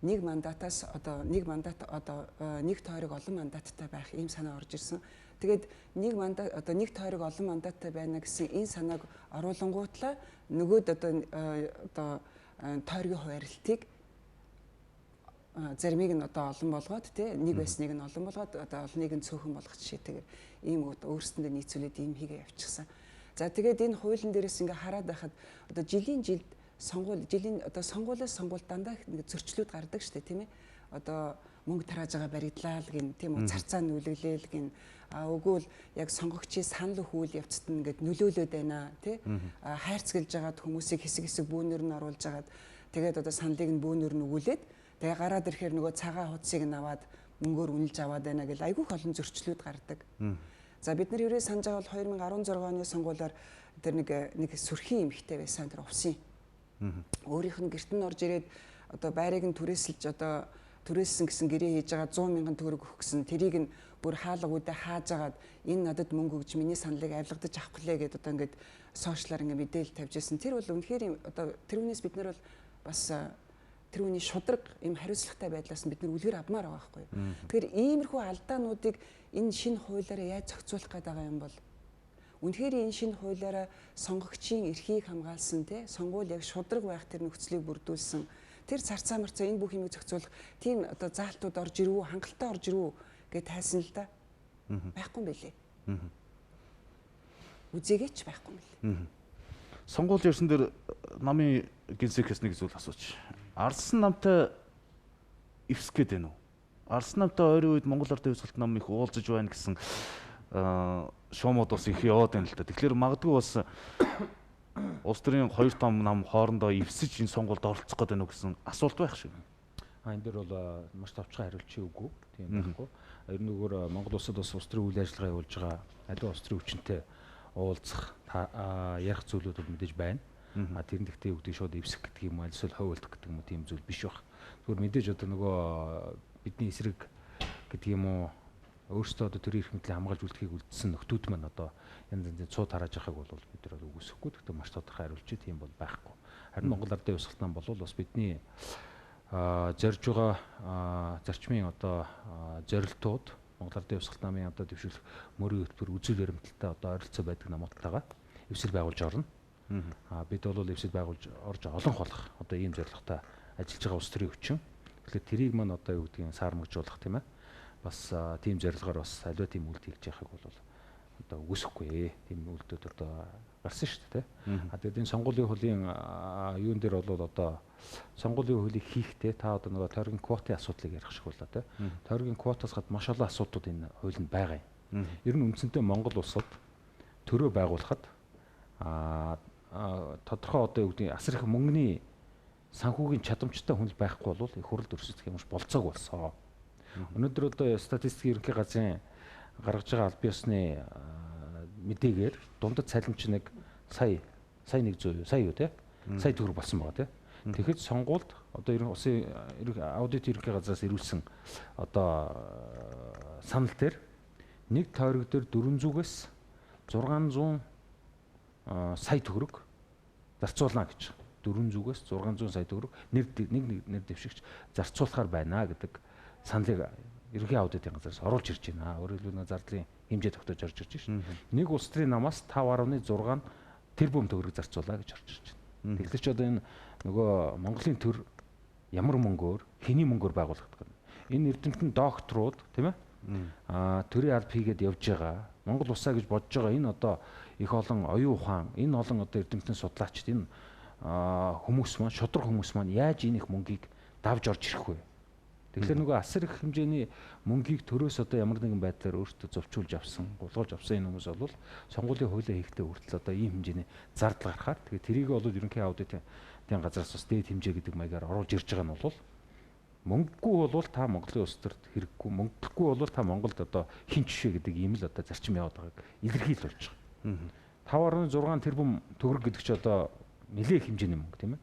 нэг мандатаас одоо нэг мандат одоо нэг тойрог олон мандаттай байх ийм санаа орж ирсэн. Тэгээд нэг мандат одоо нэг тойрог олон мандаттай байна гэсэн энэ санааг оруулангуутлаа нөгөөд одоо тойргийн хуваарлтыг заримыг нь одоо олон болгоод тий нэг байсныг нь олон болгоод одоо олныг нь цөөхөн болгох жишээтэйгээр ийм өөрсдөндөө нийцүүлээд ийм хийгээ явчихсан. За тэгээд энэ хуулийн дээрээс ингээ хараад байхад одоо жилийн жилд сонгуул жилийн одоо сонгуулиас сонгуул дандаа ингээ зөрчлүүд гардаг шүү дээ, тийм ээ. Одоо мөнгө тарааж байгаа баригдлаа л гин тийм үү, царцаа нүлэглээл гин үгүй л яг сонгогчийн санал өгөх үйл явцад нь ингээд нөлөөлөд байна тий. Хайрцаглаж байгаад хүмүүсийг хэсэг хэсэг бүүнөр нь оруулж агаад тэгээд одоо саналыг нь бүүнөр нь өгүүлээд тэгээ гараад ирэхээр нөгөө цагаан хуудсыг нь аваад мөнгөөр үнэлж аваад байна гэл айгүйх олон зөрчлүүд гардаг. За бид нар хэрвээ санаж байгаа бол 2016 оны сонгуулиар тэр нэг сүрхийн эмэгтэй байсан тэр увсын. Өөрийнх нь гэрт нь орж ирээд одоо байрыг нь түрээсэлж одоо түрээссэн гэсэн гэрээ хийж байгаа 100 мянган төгрөг өгөх гэсэн тэрийг нь бүр хаалга үдэ хааж агаад энэ надад мөнгө өгч миний саналыг авилгадаж авах гэлээ гэдээ одоо ингээд сошиалар ингээд мэдээлэл тавьж ирсэн. Тэр бол үнэхээр одоо тэр хүнээс бид нар бол бас тэр хүний шудраг юм хариуцлагатай байдлаас нь бид нар үлгэр авмаар байгаа байхгүй юу. Тэгэхээр иймэрхүү алдаануудыг энэ шинэ хуулиараа яаж зохицуулах гээд байгаа юм бол үнэхээр энэ шинэ хуулиараа сонгогчийн эрхийг хамгаалсан тий сонгуул яг шудраг байх тэр нөхцөлийг бүрдүүлсэн тэр царцаа марцаа энэ бүх юмыг зохицуулах тийм одоо заалтууд орж ирвүү хангалттай орж ирвүү гэж тайсан л да. Байхгүй юм билээ. Үзээгээч байхгүй юм билээ. Сонгуул ярьсан дээр намын гинсэкээс нэг зүйл асууч. Арсан намтай эвсэх гээд байна уу? Арсан намтай ойрын үед Монгол Ардын хувьсгалт нам их уулзаж байна гэсэн шуумууд бас их яваад байна л да. Тэгэхээр магадгүй бас улс төрийн хоёр том нам хоорондоо эвсэж энэ сонгуульд оролцох гээд байна уу гэсэн асуулт байх шиг. Энэ дээр бол маш товчхон хариулт үгүй. Тийм байхгүй. Ер нь нөгөө Монгол улсад бас улс төрийн үйл ажиллагаа явуулж байгаа аливаа улс төрийн хүчинтэй уулзах ярих зүйлүүд бол мэдээж байна. Тэр нь гэхдээ юу гэдэг шууд эвсэх гэдэг юм уу эсвэл хувилдах гэдэг юм уу тийм зүйл биш баг. Зүгээр мэдээж одоо нөгөө бидний эсрэг гэдэг юм уу өөрсдөө одоо төрийн эрх мэдлийг хамгаалж үлдэхийг үлдсэн нөхдүүд маань одоо янз янзын цуу тарааж байхыг бол бид нар бол үгүйсэхгүй. Гэхдээ маш тодорхой хариулт тийм бол байхгүй. Харин Монгол Ардын хувьсгалт нам бол бас бидний зорж байгаа зарчмын одоо зорилтууд Монгол Ардын хувьсгалт намын одоо дэвшүүлэх мөрийн хөтөлбөр үзүүл баримталтай одоо ойролцоо байдаг намуудтайгаа эвсэл байгуулж орно. Бид бол эвсэл байгуулж орж олон холох одоо ийм зорилготой ажиллаж байгаа улс төрийн хүчин. Тэгэхээр тэрийг маань одоо юу гэдгийг саармагжуулах тийм ээ. Бас тийм зорилгоор бас аливаа тийм үйлдэл хийж яхахыг бол одоо үгүйсэхгүй тийм үйлдэлүүд одоо гарсан шүү дээ. А тэгээд энэ сонгуулийн хуулийн юун дээр бол одоо сонгуулийн хуулийг хийхдээ та одоо нөгөө тойргийн квотын асуудлыг ярих шиг боллоо те. Тойргийн квотоос гадна маш олон асуудлууд энэ хуулинд байгаа юм. Ер нь үндсэндээ Монгол улсад төрөө байгуулахад тодорхой одоо юу гэдэг асар их мөнгөний санхүүгийн чадамжтай хүн л байхгүй бол их хурлд өрсөлдөх юм шиг болцоог болсон. Өнөөдөр одоо статистикийн ерөнхий газрын гаргаж байгаа аль биесны мэдээгээр дундад цалин чинь нэг сая 100 сая юу те сая төгрөг болсон байгаа те. Тэгэхэд сонгуульд одоо ерөн усын аудит ерөнхий газраас ирүүлсэн одоо санал дээр нэг тойрог дээр 400-ээс 600 сая төгрөг зарцуулна гэж. 400-ээс 600 сая төгрөг нэр нэг нэр дэвшигч зарцуулахар байна гэдэг саналыг ерөнхий аудитын газраас оруулж ирж байна. Өөрөөр хэлбэл зардлын хэмжээ тогтоож орж ирж байна. Нэг улс төрийн намаас 5.6 тэрбум төгрөг зарцуулаа гэж орж ирж байна. Тэгэхээр ч одоо энэ нөгөө Монголын төр ямар мөнгөөр, хэний мөнгөөр байгуулагдах вэ? Энэ эрдэмтэн докторууд тийм ээ? Төрийн алба хийгээд явж байгаа. Монгол улсаа гэж бодож байгаа энэ одоо их олон оюун ухаан, энэ олон одоо эрдэмтэн судлаачид энэ хүмүүс маань, шудраг хүмүүс маань яаж энэ их мөнгийг давж орж ирэх вэ? Тэгэхээр нөгөө асар их хэмжээний мөнгийг төрөөс одоо ямар нэгэн байдлаар өөртөө зовчулж авсан, гулгуулж авсан энэ хүмүүс бол сонгуулийн хуулиа хийхдээ хүртэл одоо ийм хэмжээний зардал гарахаар тэгээ тэрийг бол ерөнхий аудитын газраас бас дээд хэмжээ гэдэг маягаар оруулж ирж байгаа нь бол мөнгөгүй бол та Монголын улс төрд хэрэггүй, мөнгөгүй бол та Монголд одоо хэн жишээ гэдэг ийм л одоо зарчим яваад байгааг илэрхийлж болж байгаа. 5.6 тэрбум төгрөг гэдэг чи одоо нэлээд хэмжээний мөнгө тийм ээ.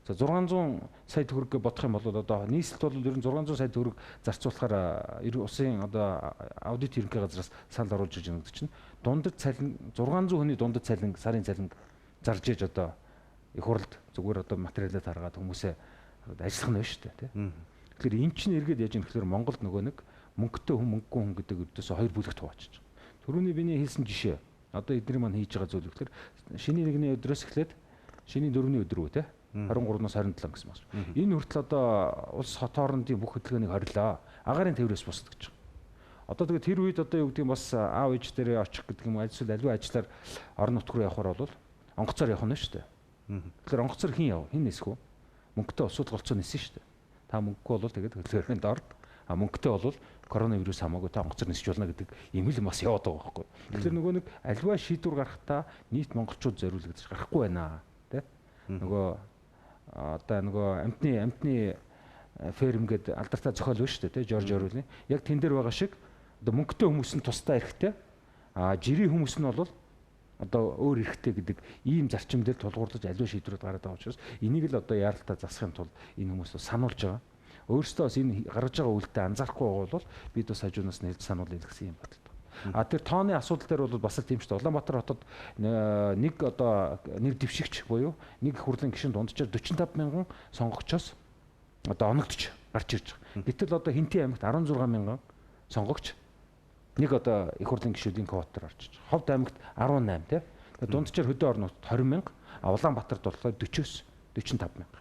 За 600 сая төгрөг бодох юм бол одоо нийслэлт бол ер нь 600 сая төгрөг зарцуулахаар улсын одоо аудит ерөнхий газраас санал оруулж ирж байгаа гэдэг чинь дундад цалин 600 хүний дундад цалин сарын цалин зарж иж одоо их хурлд зүгээр одоо материалаа таргаад хүмүүсээ ажиллах нь байна шүү дээ тий. Тэгэхээр эн чинь эргээд яаж юм гэхээр Монголд нөгөө нэг мөнгөтэй хүн мөнгөгүй хүн гэдэг өрдөөсөө хоёр бүлэгт хуваачиж байгаа. Түрүүний миний хэлсэн жишээ одоо эдний маань хийж байгаа зүйл гэхээр шинийн нэгний өдрөөс эхлээд шинийн дөрөвний өдөр үү те 23-наас 27 гэсэн байна. Энэ хүртэл одоо улс хот хоорондын бүх хөдөлгөөнийг хорилоо. Агаарын тээврээс бусад гэж байгаа. Одоо тэгээд тэр үед одоо юу гэдэг юм бас аав ээж дээрээ очих гэдэг юм альсвал аливаа ажиллаар орон нутг руу явахаар бол онгоцоор явах нь шүү дээ. Тэгэхээр онгоцоор хэн яв? Хэн нисэх вэ? Мөнгөтэй улсууд голцоо нисэн шүү дээ. Та мөнгөгүй бол тэгээд хөдөлгөөнд ор. А мөнгөтэй бол коронавирус хамаагүй та онгоцоор нисэж болно гэдэг юм л бас яваад байгаа байхгүй. Тэгэхээр нөгөө нэг аливаа шийдвэр гаргахтаа нийт монголчууд зориулагдаж гарахгүй байна. Тэ? Нөгөө одоо нөгөө амтны ферм гэдэг алдартай зохиол байна шүү дээ, тэ Жорж Орвеллийн. Яг тэн дээр байгаа шиг одоо мөнгөтэй хүмүүс нь тусдаа эрэхтэй, а жирийн хүмүүс нь бол одоо өөр эрэхтэй гэдэг ийм зарчим дээр тулгуурлаж аливаа шийдвэрүүд гараад байгаа учраас энийг л одоо яаралтай засахын тулд энэ хүмүүс сануулж байгаа. Өөрсдөө бас энэ гаргаж байгаа үйлдэл анзаарахгүй байгаа бол бид бас хажуунаас нэлж сануулъя гэсэн юм бодлоо. А тэр тооны асуудал дээр бол бас л тийм шүү дээ. Улаанбаатар хотод нэг одоо нэр дэвшигч буюу нэг их хурлын гишүүн дунджаар 45 мянган сонгогчоос одоо оногдож гарч ирж байгаа. Гэтэл одоо Хинтээ аймагт 16 мянган сонгогч нэг одоо их хурлын гишүүдийн квотоор орж иж байгаа. Ховд аймагт 18 тий. Тэгээд дунджаар хөдөө орон нутгад 20 мянга, а Улаанбаатарт болохоор 40-оос 45 мянга.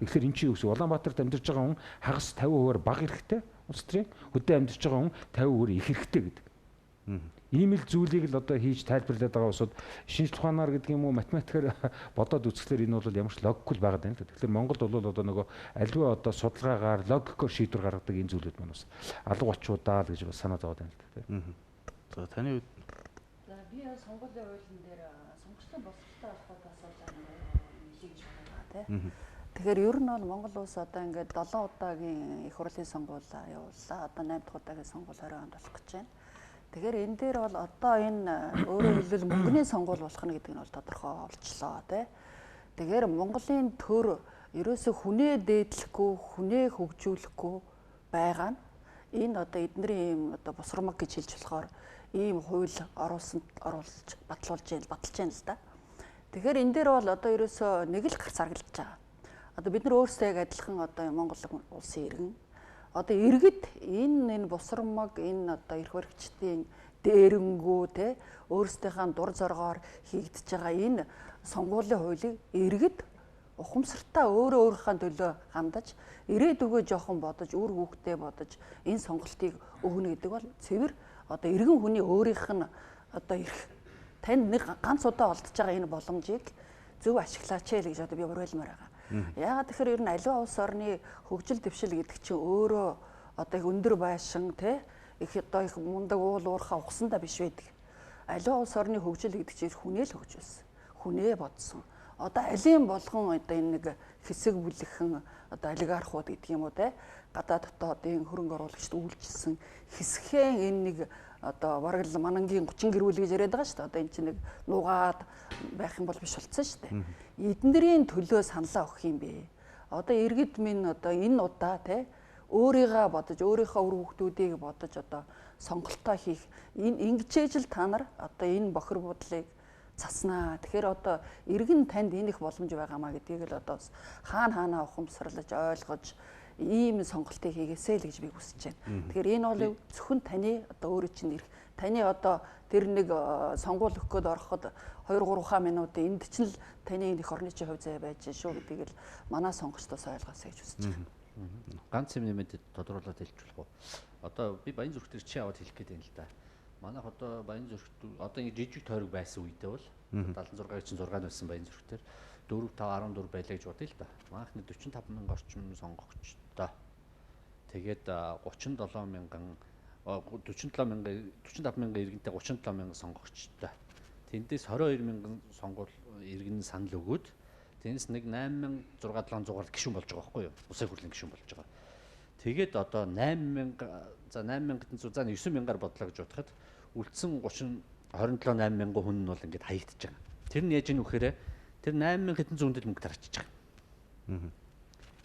Тэгэхээр эн чинь юу гэсэн Улаанбаатарт амьдарч байгаа хүн хагас 50%-аар бага эрэхтэй улс төрийн, хөдөө амьдарч байгаа хүн 50%-аар их эрэхтэй гэдэг. Ийм л зүйлийг л одоо хийж тайлбарлаад байгаа улсууд шинжлэх ухаанаар гэдэг юм уу математикаар бодоод үзэхлээр энэ бол ямар ч логикгүй байгаад байна л да. Тэгэхээр Монголд бол одоо нөгөө аливаа одоо судалгаагаар логикоор шийдвэр гаргадаг энэ зүйлүүд маань бас алга очуудаа л гэж бас санаа зовоод байна л да. За таны үед за би сонгуулийн хуулийн дээр сонгогчдын боловсролтой холбоотой асууж байгаа нэг хэлье гэж байна тий. Тэгэхээр ер нь бол Монгол улс одоо ингээд 7 удаагийн их хурлын сонгуул явууллаа. Одоо 8 дахь удаагийн сонгуул 20 онд болох гэж байна. Тэгэхээр энэ дээр бол одоо энэ өөрөөр хэлбэл мөнгөний сонгуул болох нь гэдэг нь бол тодорхой болчлоо тий. Тэгэхээр Монголын төр ерөөсө хүнээ дээдлэхгүй, хүнээ хөгжүүлэхгүй байгаа нь энэ одоо эднэрийн ийм одоо бусрамаг гэж хэлж болохоор ийм хууль оруулж батлуулж баталж байна л да. Тэгэхээр энэ дээр бол одоо ерөөсө нэг л гарц харагдаж байгаа. Одоо бид нар өөрсдөө яг адилхан одоо Монгол улсын иргэн одоо иргэд энэ бусрамаг энэ одоо эрх баригчдын дээрэнгүү те өөрсдийнхээ дур зоргоор хийгдэж байгаа энэ сонгуулийн хуулийг иргэд ухамсартаа өөрөө өөрийнхөө төлөө хандаж ирээдүгөө жоохон бодож үр хүүхдээ бодож энэ сонголтыг өгнө гэдэг бол цэвэр одоо иргэн хүний өөрийнх нь одоо эрх. Танд нэг ганц удаа олдож байгаа энэ боломжийг зөв ашиглаач л гэж одоо би уриалмаар байгаа. Яагаад тэгэхээр ер нь аливаа улс орны хөгжил дэвшил гэдэг чинь өөрөө одоо их өндөр байшин те их одоо их мундаг уул уурхай ухсандаа биш байдаг. Аливаа улс орны хөгжил гэдэг чинь хүнээ л хөгжүүлсэн. Хүнээ бодсон. Одоо алийн болгон одоо энэ нэг хэсэг бүлэгхэн одоо олигархууд гэдэг юм уу те гадаад дотоодын хөрөнгө оруулагчид үйлчилсэн хэсгэн энэ нэг одоо бараг л манангийн 30 гэрүүл гэж яриад байгаа шүү дээ. Одоо энэ чинь нэг нугаад байх юм бол биш болцсон шүү дээ. Эднэрийн төлөө саналаа өгөх юм бэ. Одоо иргэд минь одоо энэ удаа те өөрийгөө бодож, өөрийнхөө үр хүүхдүүдийг бодож одоо сонголтоо хийх энэ ингэжээж л та нар одоо энэ бохир будлыг цаснаа. Тэгэхээр одоо иргэн танд энэ их боломж байгаамаа гэдгийг л одоо бас хаана хаанаа ухамсарлаж ойлгож ийм сонголтыг хийгээсэй л гэж би хүсэж байна. Тэгэхээр энэ бол зөвхөн таны одоо өөрөө чинь ирэх таны одоо тэр нэг сонгуул өгөх гээд ороход 2-3 минутын энд чинь л таны энэ их орны чинь хувь заяа байж шүү гэдгийг л манай сонгогчдоос ойлгоосэй гэж хүсэж байна. Ганц юм нэмээд тодруулаад хэлж болох уу? Одоо би Баян зүрх дээр чи аваад хэлэх гээд байна л да. Манайх одоо Баян зүрх одоо ингэ жижиг тойрог байсан үедээ бол 76-гийн чинь 6 байсан Баян зүрх дээр 4 5 14 байлаа гэж бодъё л да. Манайх нэг 45 мянга орчим сонгогчтой. Тэгээд 37 мянган 47 мянга 45 мянган иргэнтэй 37 мянган сонгогчтой. Тэндээс 22 мянган сонгуул иргэн санал өгөөд тэрнээс нэг 8600 гишүүн болж байгаа байхгүй юу? Улсын хурлын гишүүн болж байгаа. Тэгээд одоо 8000 за 8100 за 9000-аар бодлоо гэж бодоход үлдсэн 30 27 8000 хүн нь бол ингээд хаягдж байгаа. Тэр нь яаж ийн вэхээр тэр 8000 хэдэн зүүндэл мөнгө тарчиж байгаа.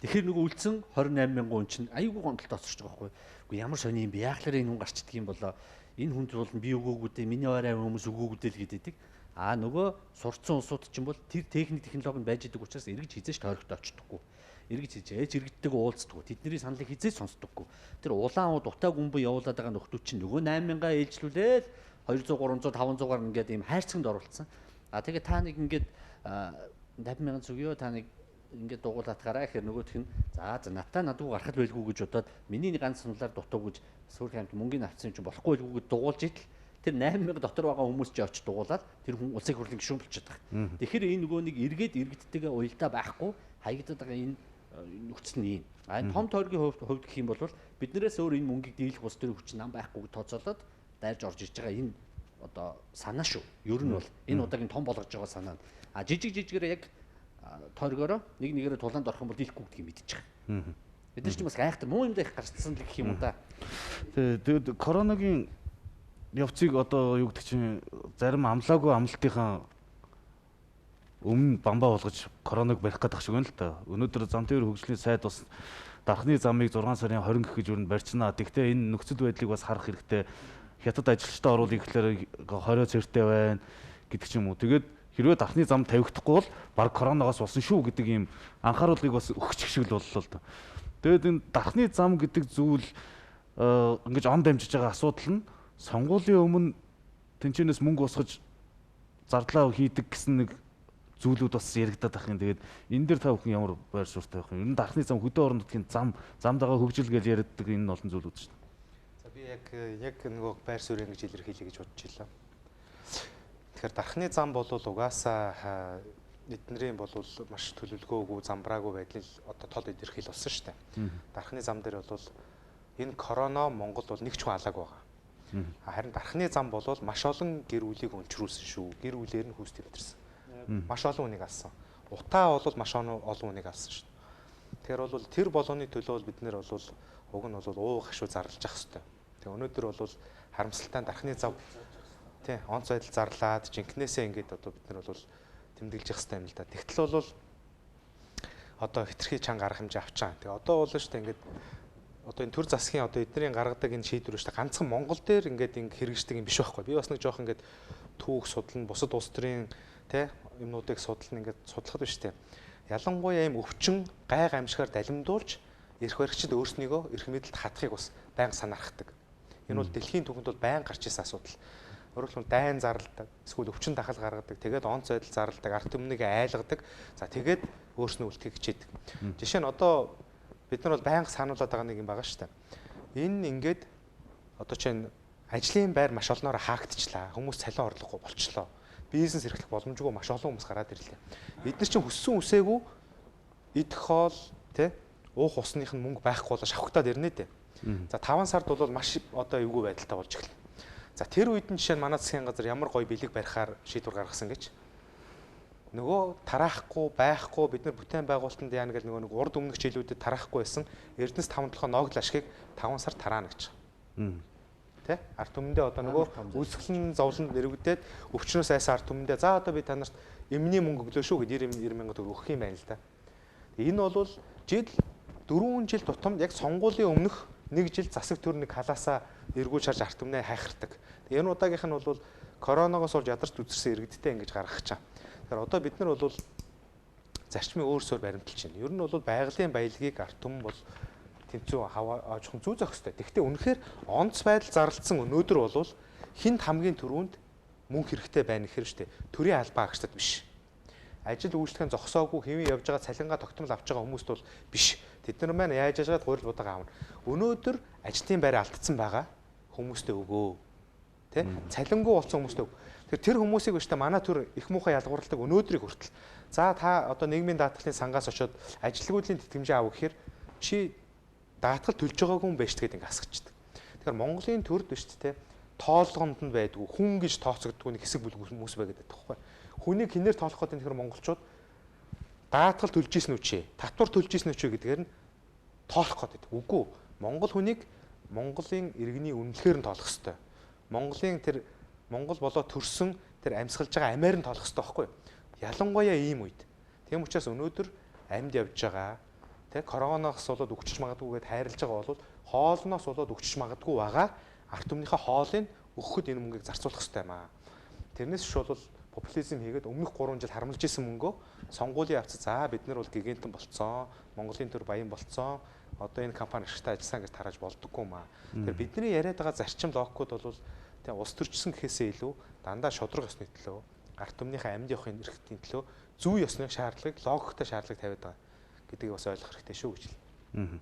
Тэгэхээр нөгөө үлдсэн 28 мянган хүн чинь аюулгүй гомдолтой оцорч байгаа байхгүй. Үгүй ямар сони юм бэ? Яахлаар энэ хүн гарчдаг юм болоо. Энэ хүнд бол би өгөөгүй дээ. Миний ойр амь хүмүүс өгөөгүй дээ л гэдэг. Аа нөгөө сурцсан улсууд чинь бол тэр техник технологи нь байж идэг учраас эргэж хизээш тойрогтой очдоггүй. Эргэж хизээж иргэдтэйгээ уулздаггүй. Тэдний саналыг хизээж сонсдоггүй. Тэр улаан ууд утаа гүмбэ явуулаад байгаа нөхдүүд чинь нөгөө 8000-аа ээлжлүүлээл 200 300 500-аар ингээд ийм хайрцагт оруулсан. А тэгээ та нэг ингээд 50 мянган зүгөө та нэг ингээд дугуулатгаараа гэхээр нөгөөх нь за за натаа надгүй гарах байлгүй гэж бодоод миний ганц саналаар дутуу гэж сүүрх амт мөнгөний авсан юм чинь болохгүй байлгүй гэж дугуулж идэл тэр 8000 дотор байгаа хүмүүс чи очиж дугуулаад тэр хүн улсын хурлын гишүүн болчиход байгаа. Тэгэхээр энэ нөгөө нэг эргээд иргэдтэйгээ уялдаа байхгүй хаягдаад байгаа энэ нөхцөл нь юм. А энэ том тойргийн хувьд гэх юм бол биднээс өөр энэ мөнгийг дийлэх улс төрийн хүчин нам байхгүй тооцоолоод дайрж орж иж байгаа энэ одоо санаа шүү. Ер нь бол энэ удаагийн том болгож байгаа санаа нь. А жижиг жижигээрээ яг тойргоороо нэг нэгээрээ тулаанд орох юм бол дийлэхгүй гэдгийг мэдчих. Бид нар ч бас гайхдаг муу юм дэх гарцсан л гэх юм уу да. Тэгээд коронагийн явцыг одоо юу гэдэг чинь зарим амлаагүй амлалтынхаа өмнө бамбаа болгож короног барих гэдэг шиг байна л та. Өнөөдөр зам тээврийн хөгжлийн сайд бас дархны замыг 6 сарын 20 гэх гэж юу барьцнаа. Тэгтээ энэ нөхцөл байдлыг бас харах хэрэгтэй. Хятад ажилчдаа оруулах гэхлээр 20 цэртэй байна гэдэг ч юм уу. Тэгээд хэрвээ дархны зам тавигдахгүй бол баг коронавигоос болсон шүү гэдэг ийм анхааруулгыг бас өгчих шиг л боллоо л доо. Тэгээд энэ дархны зам гэдэг зүйл ингэж он дамжиж байгаа асуудал нь сонгуулийн өмнө тэнчэнээс мөнгө босгож зардлаа хийдэг гэсэн нэг зүйлүүд бас яригадаад ах юм. Тэгээд энэ дээр та бүхэн ямар байр суурьтай байх юм? Ер нь дархны зам хөдөө орон нутгийн зам замдагаа хөгжил гэж яриаддаг энэ нь олон зүйлүүд шүү дээ. За би яг нөгөө байр суурь ингэж илэрхийлье гэж бодож илаа. Тэгэхээр дархны зам бол угаасаа эднэрийн бол маш төлөвлөгөөгүй, замбраагүй байдал одоо тол илэрхийл болсон шүү дээ. Дархны зам дээр бол энэ корона Монгол бол нэг ч хүн алаагүй байгаа. Харин дархны зам бол маш олон гэр бүлийг өнчрүүлсэн шүү. Гэр бүлээр нь хүйс тэмтэрсэн. Маш олон хүнийг алсан. Утаа бол маш олон хүнийг алсан шүү. Тэгэхээр бол тэр болгоны төлөө бол бид нэр бол уг нь бол ууг хашуу зарлж ах хэвээр. Тэгээ өнөөдөр бол харамсалтай дархны зам тий онц байдал зарлаад жинкнээсээ ингээд одоо бид нар бол тэмдэглэж явах хэрэгтэй юм л да. Тэгтэл бол одоо хитрхи чанга арга хэмжээ авч байгаа. Тэгээ одоо бол шүү дээ ингээд одоо энэ төр засгийн одоо эднэрийн гаргадаг энэ шийдвэр шүү дээ. Ганцхан Монгол дээр ингээд ингэ хэрэгждэг юм биш байхгүй. Би бас нэг жоох ингээд түүх судлан бусад улс төрийн тий юмнуудыг судлан ингээд судлахад биш тий. Ялангуяа ийм өвчин гай гамшигаар далимдуулж эрх баригчид өөрснийгөө эрх мэдэлд хатахыг бас байнга санаархдаг. Энэ бол дэлхийн түүхэнд бол байнга гарч ирсэн асуудал. Өөрөөр хэлбэл дайн зарладаг, эсвэл өвчин дахал гаргадаг, тэгээд онц байдал зарладаг, ард түмнийг айлгадаг. За тэгээд өөрснөө үлдэхийг хичээдэг. Жишээ нь одоо бид нар бол байнга сануулад байгаа нэг юм байгаа шүү дээ. Энэ ингээд одоо чинь Ажлын байр маш олноороо хаагдчихлаа. Хүмүүс цалин орлогогүй болчлоо. Бизнес эрхлэх боломжгүй маш олон хүмүүс гараад ирлээ. Эдгээр чинь хүссэн үсээгүй идэх хоол тий уух усных нь мөнгө байхгүй болоо шавхтаад ирнэ дээ. За 5 сард бол маш одоо эвгүй байдалтай болж эхэлнэ. За тэр үед нь жишээ нь манай засгийн газар ямар гоё бэлэг барихаар шийдвэр гаргасан гэж. Нөгөө тараахгүй байхгүй бид нар бүтээн байгуулалтанд яана гэл нөгөө нэг урд өмнөх жилүүдэд тараахгүй байсан Эрдэнэс 5-7 ногдол ашгийг 5 сар тараана гэж. Тэ? Ард түмэндээ одоо нөгөө үйлсгэлэн зовлонд нэрвэгдээд өвчнөөс айсан ард түмэндээ за одоо би та нарт эмний мөнгө өглөө шүү гэд 90 мянган төгрөг өгөх юм байна л да. Энэ бол жил 4 жил тутамд яг сонгуулийн өмнөх нэг жил засаг төр нэг халаасаа эргүүлж харж ард түмнээ хайхардаг. Энэ удаагийнх нь бол коронавигоос болж ядарч үзэрсэн иргэдтэй ингэж гаргах чам. Тэгэхээр одоо бид нар бол зарчмын өөр суурь баримталж байна. Ер нь бол байгалийн баялагийг ард түмэн бол тэнцүү хаваа жоохон зүү зохистой. Тэгэхдээ үнэхээр онц байдал зарлцсан өнөөдөр бол хинт хамгийн түрүүнд мөнгө хэрэгтэй байна гэхэр штэ. Төрийн албан агчдад биш. Ажил үйлчлэхэн зогсоогүй хэвэн явж байгаа цалингаа тогтмол авч байгаа хүмүүст бол биш. Тэд нар маань яаж яжгаад гурил будаага авна. Өнөөдөр ажлын байраа алдсан байгаа хүмүүстээ өгөө. Тэ? Цалингүй болсон хүмүүстээ өг. Тэгэхээр тэр хүмүүсийг биш та манай төр их муухай ялгуурладаг өнөөдрийг хүртэл. За та одоо нийгмийн даатгалын сангаас очиод ажилгүйдлийн тэтгэмжээ ав гэхээр чи даатгал төлж байгаагүй юм байна шүү гэдэг ингээ асгачдаг. Тэгэхээр Монголын төрд биш тэ тоолгонд нь байдгүй хүн гэж тооцогддгүй нэг хэсэг бүлэг хүмүүс байгаад байдаг байхгүй. Хүнийг хинээр тоолох гэдэг нь тэгэхээр монголчууд даатгал төлж ийсэн үү чи, татвар төлж ийсэн үү чи гэдгээр нь тоолох гэдэг. Үгүй. Монгол хүнийг Монголын иргэний үнэлэхээр нь тоолох ёстой. Монголын тэр Монгол болоо төрсөн тэр амьсгалж байгаа амиар нь тоолох ёстой байхгүй юу? Ялангуяа ийм үед. Тийм учраас өнөөдөр амьд явж байгаа тэ коронавигоос болоод өвчж магадгүй гэдээ хайрлаж байгаа бол хоолноос болоод өвчж магадгүй байгаа ард түмнийхээ хоолыг өгөхөд энэ мөнгийг зарцуулах ёстой юм аа. Тэрнээс биш бол популизм хийгээд өмнөх 3 жил харамлаж исэн мөнгөө сонгуулийн явцад за бид нар бол гигантэн болцсон, Монголын төр баян болцсон, одоо энэ компани ашигтай ажилласан гэж тарааж болдоггүй юм аа. Тэгэхээр бидний яриад байгаа зарчим логикууд бол тэ улс төрчсөн гэхээсээ илүү дандаа шудраг ёсны төлөө, ард түмнийхээ амьд явахын эрхтний төлөө зүй ёсны шаардлагыг логиктой шаардлага тавиад байгаа гэдгийг бас ойлгох хэрэгтэй шүү гэж хэлнэ.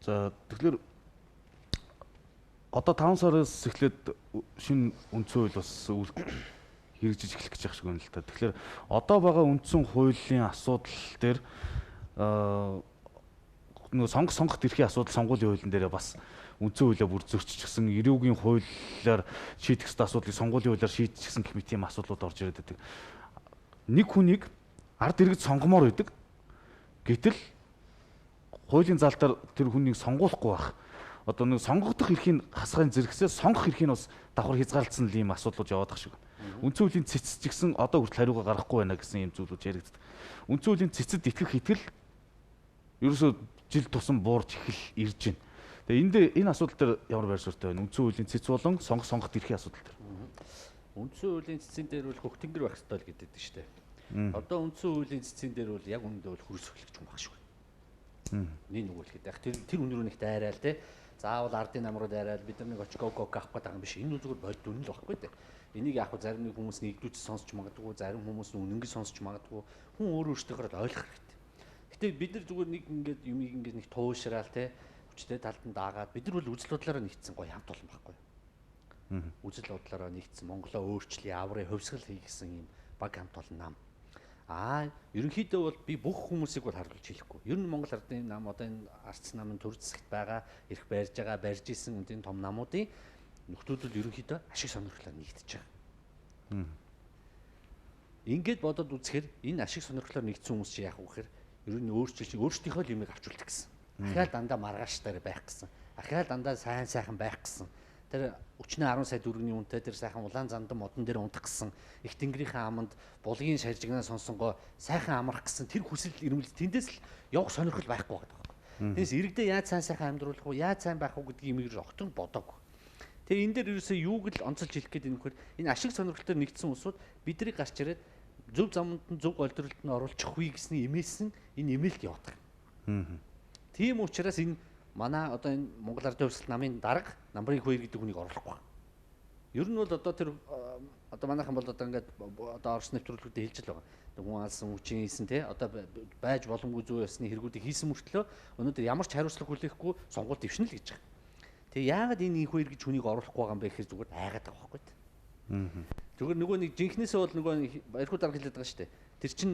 За тэгэхээр одоо 5 сараас эхлээд шинэ үндсэн хууль бас хэрэгжиж эхлэх гэж байгаа шиг байна л та. Тэгэхээр одоо байгаа үндсэн хуулийн асуудал дээр нөгөө сонгох эрхийн асуудал сонгуулийн хуулийн дээр бас үндсэн хуулиа бүр зөрччихсэн, эрүүгийн хуулиар шийдэх ёстой асуудлыг сонгуулийн хуулиар шийдчихсэн гэх мэт ийм асуудлууд орж ирээд байдаг. Нэг хүнийг ард иргэд сонгомоор байдаг. Гэтэл хуулийн залдаар тэр хүнийг сонгуулахгүй байх. Одоо нэг сонгогдох эрхийн хасгайн зэрэгсээ сонгох эрхийн бас давхар хязгаарлагдсан л ийм асуудлууд яваад байгаа шиг. Үндсэн хуулийн цэц ч гэсэн одоо хүртэл хариугаа гаргахгүй байна гэсэн ийм зүйлүүд яригддаг. Үндсэн хуулийн цэцэд итгэх итгэл ерөөсөө жил тусам буурч эхэл ирж байна. Тэгээ энэ дээр энэ асуудал дээр ямар байр суурьтай байна? Үндсэн хуулийн цэц болон сонгох эрхийн асуудал дээр. Үндсэн хуулийн цэцэн дээр бол хөх тэнгэр байх ёстой л гэдэг нь шүү дээ. Одоо үндсэн хуулийн цэцэн дээр бол яг үнэндээ бол хөрсөглөгч юм баг шүү. Нэг нүгэлэхэд яг тэр хүн рүү нэг дайраал те. Заавал ардын нам руу дайраал бид нар нэг очго гог авах гэдэг юм биш. Энэ зүгээр бодит үнэн л баггүй те. Энийг яг зарим нэг хүмүүс нэгдүүч сонсч магадгүй, зарим хүмүүс нь үнэнгээ сонсч магадгүй. Хүн өөр өөртөөхөө л ойлгох хэрэгтэй. Гэтэ бид нар зүгээр нэг ингээд юмыг ингээд нэг туушраал те хүчтэй талд нь даагаад бид нар бол үзэл бодлороо нэгдсэн гоё хамт олон байхгүй. Үзэл бодлороо нэгдсэн Монголоо өөрчлөе, аврыг хувьсгал хий гэсэн юм баг хамт олон нам. Аа, ерөнхийдөө бол би бүх хүмүүсийг бол харуулж хэлэхгүй. Ер нь Монгол ардын нам одоо энэ арц намын төр засагт байгаа, эрх барьж байгаа, барьж исэн үндийн том намуудын нөхдүүд бол ерөнхийдөө ашиг сонирхлоор нэгдэж байгаа. Ингээд бодоод үзэхээр энэ ашиг сонирхлоор нэгдсэн хүмүүс чи яах вэ гэхээр ер нь өөрчилж өөрсдийнхөө л юмыг авч үлдэх гэсэн. Ахаал дандаа маргааштай байх гэсэн. Ахаал дандаа сайн сайхан байх гэсэн. Тэр өчнөө 10 сая төгрөгийн үнэтэй тэр сайхан улаан зандан модон дээр унтах гэсэн, их тэнгэрийнхээ аманд булгийн шаржигнаа сонсонгоо сайхан амрах гэсэн тэр хүсэл эрмэл тэндээс л явах сонирхол байхгүй байгаа байхгүй. Тэгээс иргэдээ яаж сайн сайхан амьдруулах уу, яаж сайн байх уу гэдгийг юм огтон бодоагүй. Тэгээ энэ дээр ерөөсөө юуг л онцолж хэлэх гээд юм вэхээр энэ ашиг сонирхолтой нэгдсэн улсууд биднийг гарч ирээд зөв замд нь зөв голдролд нь оруулчих үе гэсний эмээсэн энэ эмээлт яваад байгаа. Тийм учраас энэ манай одоо энэ Монгол Ардын Хувьсгал намын дарга Намрын хоёр гэдэг хүнийг оруулахгүй байна. Ер нь бол одоо тэр одоо манайхан бол одоо ингээд одоо Орос нэвтрүүлгүүдэд хэлж л байгаа. Хүн алсан, хүчин хийсэн те одоо байж боломгүй зүй ёсны хэрэгүүдийг хийсэн мөртлөө өнөөдөр ямар ч хариуцлага хүлээхгүй сонгуульд дэвшнэ л гэж байгаа. Тэгээ яагаад энэ инх хоёр гэж хүнийг оруулахгүй байгаа юм бэ гэхээр зүгээр айгаад байгаа байхгүй. Зүгээр нөгөө нэг жинхнээсээ бол нөгөө Баярхүү дарга хэлээд байгаа шүү дээ. Тэр чин